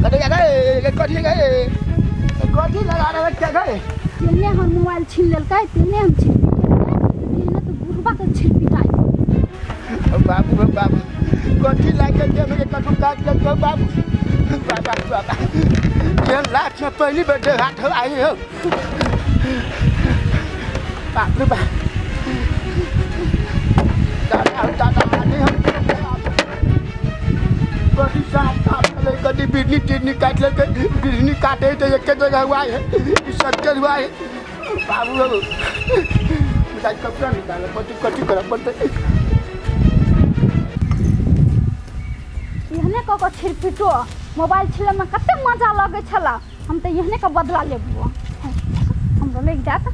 कथी गए, कथी गए, कथी लगा रहे क्या गए? तेने हम मोबाइल छीन लेलकै, तेने हम छीन लेलकै, तेने तो बुढ़बा के छीन पिटाइ। ओ बाबू, ओ बाबू, कथी लाग गेल जे कथू काट लेलकै? बाबू, बाबा, बाबा, ये लाख में पहली बेर देहात हो आई हो। बाप रे बाप, दादा दादा, नहीं हम कभी सांप काट ले, कभी बिजली टिजनी काट ले। बिजली काटे तो एक जगह हुआ है, सत्तर हुआ है। बाबू बाबू, कपड़ा निकालो, कथी कथी करऽ पड़तै? एहने कऽ कऽ छिरपिटो मोबाइल छिलैमे कते मजा लगै छला। हम तऽ एहने के बदला लेबो, हमरो लागि जायत।